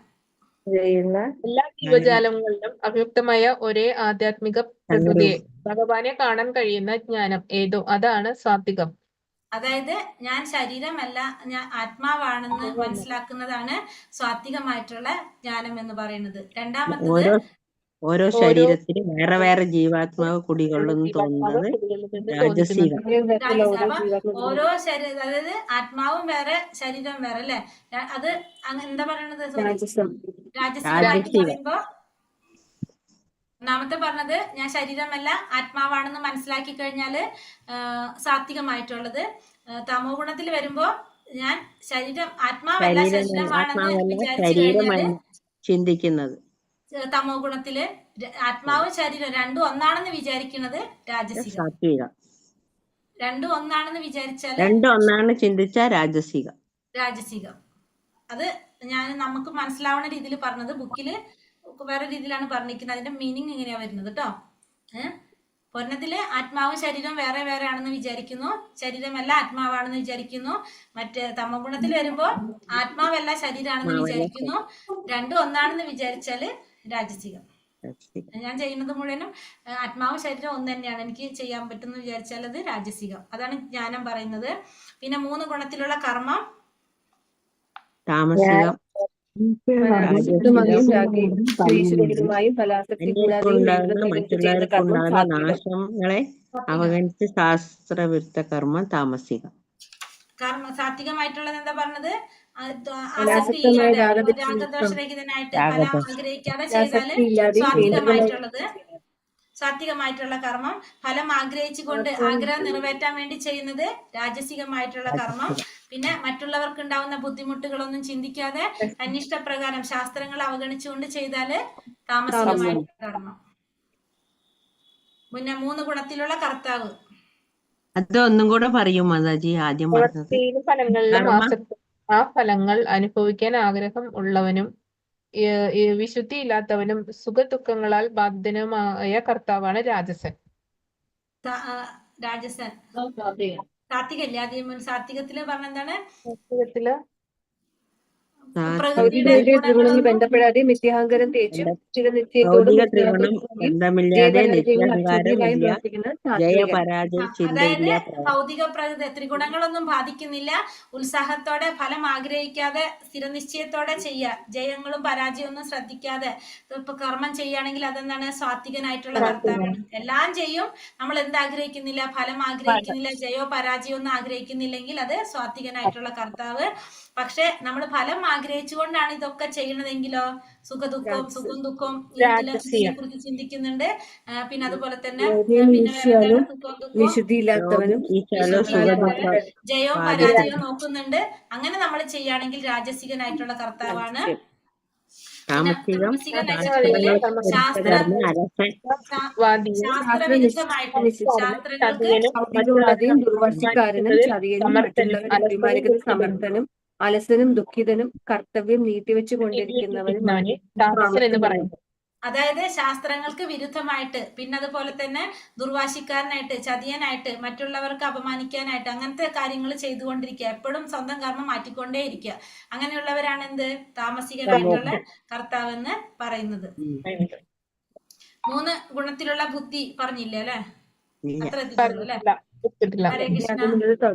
എല്ലാ ജീവജാലങ്ങളിലും അവ്യക്തമായ ഒരേ ആധ്യാത്മിക പ്രകൃതിയെ ഭഗവാനെ കാണാൻ കഴിയുന്ന ജ്ഞാനം ഏതോ അതാണ് സാത്വികം.
അതായത് ഞാൻ ശരീരമല്ല, ഞാൻ ആത്മാവാണെന്ന് മനസ്സിലാക്കുന്നതാണ് സ്വാത്വികമായിട്ടുള്ള ജ്ഞാനം എന്ന് പറയുന്നത്. രണ്ടാമത്തത്
ഓരോ ഓരോ ശരീരത്തിലും വേറെ വേറെ ജീവാത്മാവ് കുടികൊള്ളുന്നു തോന്നുന്നത് രാജസികം.
അപ്പൊ ഓരോ ശരീരം, അതായത് ആത്മാവും വേറെ ശരീരവും വേറെ അല്ലെ? അത് എന്താ പറയണത്? രാജസികമായിട്ട് പറയുമ്പോ ഒന്നാമത്തെ പറഞ്ഞത് ഞാൻ ശരീരമല്ല ആത്മാവാണെന്ന് മനസ്സിലാക്കി കഴിഞ്ഞാല് സാത്വികമായിട്ടുള്ളത്. തമോ ഗുണത്തിൽ വരുമ്പോ ഞാൻ ശരീരം ആത്മാവല്ല ശരീരമാണെന്ന് വിചാരിച്ചു കഴിഞ്ഞാല്
ചിന്തിക്കുന്നത്
തമോ ഗുണത്തില്. ആത്മാവും ശരീരം രണ്ടും ഒന്നാണെന്ന് വിചാരിക്കുന്നത് രാജസികം.
സാത്വികം.
രണ്ടും ഒന്നാണെന്ന് വിചാരിച്ചാല്
രണ്ടും ഒന്നാണ് ചിന്തിച്ചാൽ രാജസികം.
രാജസികം. അത് ഞാൻ നമുക്ക് മനസ്സിലാവുന്ന രീതിയിൽ പറഞ്ഞത്, ബുക്കില് വേറെ രീതിയിലാണ് പറഞ്ഞിരിക്കുന്നത്. അതിന്റെ മീനിങ് ഇങ്ങനെയാ വരുന്നത് കേട്ടോ. ഒരെണ്ണത്തില് ആത്മാവും ശരീരവും വേറെ വേറെ ആണെന്ന് വിചാരിക്കുന്നു, ശരീരമല്ല ആത്മാവാണെന്ന് വിചാരിക്കുന്നു. മറ്റേ തമോ ഗുണത്തിൽ വരുമ്പോ ആത്മാവല്ല ശരീരമാണെന്ന് വിചാരിക്കുന്നു. രണ്ടും ഒന്നാണെന്ന് വിചാരിച്ചാല് രാജസികം. ഞാൻ ചെയ്യുന്നത് മുഴുവനും ആത്മാവും ശരീരവും ഒന്ന് തന്നെയാണ്, എനിക്ക് ചെയ്യാൻ പറ്റുമെന്ന് വിചാരിച്ചാൽ അത് രാജസികം. അതാണ് ജ്ഞാനം പറയുന്നത്. പിന്നെ 3 ഗുണത്തിലുള്ള കർമ്മം
താമസികം, മറ്റുള്ളവർക്കുണ്ടാകുന്ന നാശങ്ങളെ അവഗണിച്ച് ശാസ്ത്രവിരുദ്ധ കർമ്മം താമസികം.
കർമ്മ സാത്വികമായിട്ടുള്ളത് എന്താ പറഞ്ഞത്? ആസക്തി ഇല്ലാതെ, രാഗദോഷരഹിതനായിട്ട് ഫലം ആഗ്രഹിക്കാതെ ചെയ്താല് സ്വാത്വികമായിട്ടുള്ളത്. സാത്വികമായിട്ടുള്ള കർമ്മം. ഫലം ആഗ്രഹിച്ചുകൊണ്ട് ആഗ്രഹം നിറവേറ്റാൻ വേണ്ടി ചെയ്യുന്നത് രാജസികമായിട്ടുള്ള കർമ്മം. പിന്നെ മറ്റുള്ളവർക്ക് ഉണ്ടാവുന്ന ബുദ്ധിമുട്ടുകളൊന്നും ചിന്തിക്കാതെ അനിഷ്ടപ്രകാരം ശാസ്ത്രങ്ങൾ അവഗണിച്ചുകൊണ്ട് ചെയ്താല് താമസികമായിട്ടുള്ള കർമ്മം. പിന്നെ 3 ഗുണത്തിലുള്ള കർത്താവ്.
അത് ഒന്നും കൂടെ പറയൂ മാതാജി, ആദ്യം പറഞ്ഞത്.
ഫലങ്ങളിലും ആ ഫലങ്ങൾ അനുഭവിക്കാൻ ആഗ്രഹം ഉള്ളവനും വിശുദ്ധിയില്ലാത്തവനും സുഖദുഃഖങ്ങളാൽ ബാധിതനുമായ കർത്താവാണ് രാജസൻ.
രാജസൻ സാത്വികല്ലേ? ആദ്യം സാത്വികത്തില് പറഞ്ഞ എന്താണ്?
സാത്വികത്തില്
പ്രകൃതിയുടെ
ത്രിഗുണങ്ങൾ ബന്ധപ്പെടാതെ നിത്യാഹങ്കാരം തേച്ചും സ്ഥിരനിശ്ചയത്തോടും
ബന്ധമില്ലാതെ നിത്യാഹങ്കാരമില്ല, ജയപരാജയ
അതായത് ഭൗതിക പ്രകൃതി ത്രിഗുണങ്ങളൊന്നും ബാധിക്കുന്നില്ല, ഉത്സാഹത്തോടെ ഫലം ആഗ്രഹിക്കാതെ സ്ഥിരനിശ്ചയത്തോടെ ചെയ്യുക, ജയങ്ങളും പരാജയമൊന്നും ശ്രദ്ധിക്കാതെ ഇപ്പൊ കർമ്മം ചെയ്യുകയാണെങ്കിൽ അതെന്താണ്? സാത്വികനായിട്ടുള്ള കർത്താവാണ്. എല്ലാം ചെയ്യും, നമ്മൾ എന്ത് ആഗ്രഹിക്കുന്നില്ല? ഫലം ആഗ്രഹിക്കുന്നില്ല, ജയോ പരാജയോ ഒന്നും ആഗ്രഹിക്കുന്നില്ലെങ്കിൽ അത് സാത്വികനായിട്ടുള്ള കർത്താവ്. പക്ഷെ നമ്മൾ ഫലം ആഗ്രഹിച്ചുകൊണ്ടാണ് ഇതൊക്കെ ചെയ്യണതെങ്കിലോ സുഖദുഃഖവും
രാജസ
സുഖം ദുഃഖവും ഇതിലെ
രാജസികം.
ഇതിനെ കുറിച്ച് ചിന്തിക്കുന്നുണ്ട്. പിന്നെ അതുപോലെ തന്നെ
രോഗിയും
പിന്നെ വേറെ
ഈശാലും
എന്താണ്? സുഖവും ദുഃഖവും
വിശുദ്ധിയില്ലാത്തവനും
ഈശാലോ
വിശുദ്ധിയില്ലാത്തവനും
സുഖദുഃഖ
ജയവും
ബാധിത
പരാജയവും നോക്കുന്നുണ്ട്. അങ്ങനെ നമ്മൾ ചെയ്യുകയാണെങ്കിൽ രാജസികനായിട്ടുള്ള കർത്താവാണ്.
രാജസ്യം.
പിന്നെ
താമസികം
താമസികൻ എന്ന് വെച്ചിട്ടുണ്ടെങ്കിൽ
ശാസ്ത്രങ്ങൾ
ശാസ്ത്ര
പൊരുത്തകർമ്മ അലസൻ
വാദിയും
ശാസ്ത്രവിരുദ്ധമായിട്ട് ശാസ്ത്രങ്ങൾക്ക്
ചതിയനും
ഭൗതികവാദിയും
മറ്റുള്ളവരെ
ദുർവാശിക്കാരനും
അപമാനിക്കുന്നതിൽ
ചതിയനും
സമർത്ഥനും
മറ്റുള്ളവരെ
അലസനും
അഭിമാനിക്കുന്ന
ദുഃഖിതനും
സമർത്ഥനും അലസനും ദുഃഖിതനും കർത്തവ്യം നീട്ടിവെച്ചു കൊണ്ടിരിക്കുന്നവനും
നീട്ടിവെച്ചിരിക്കുന്നവനെ താമസൻ എന്ന്
താമസൻ
പറയുന്നു.
അതായത് ശാസ്ത്രങ്ങൾക്ക് വിരുദ്ധമായിട്ട് പിന്നെ അതുപോലെ തന്നെ ദുർവാശിക്കാരനായിട്ട് ചതിയനായിട്ട് മറ്റുള്ളവർക്ക് അപമാനിക്കാനായിട്ട് അങ്ങനത്തെ കാര്യങ്ങൾ ചെയ്തുകൊണ്ടിരിക്കുക, എപ്പോഴും സ്വന്തം കർമ്മം മാറ്റിക്കൊണ്ടേ ഇരിക്കുക, അങ്ങനെയുള്ളവരാണ് എന്ത്? താമസികനായിട്ടുള്ള കർത്താവെന്ന് പറയുന്നത്. 3 ഗുണത്തിലുള്ള ബുദ്ധി പറഞ്ഞില്ലേ അല്ലെ?
ഇല്ല.
അത്ര എത്തിയിട്ടുള്ളൂ അല്ലെ?
പറഞ്ഞിട്ടില്ല.
ഹരേ കൃഷ്ണ.
അത് തുടങ്ങും.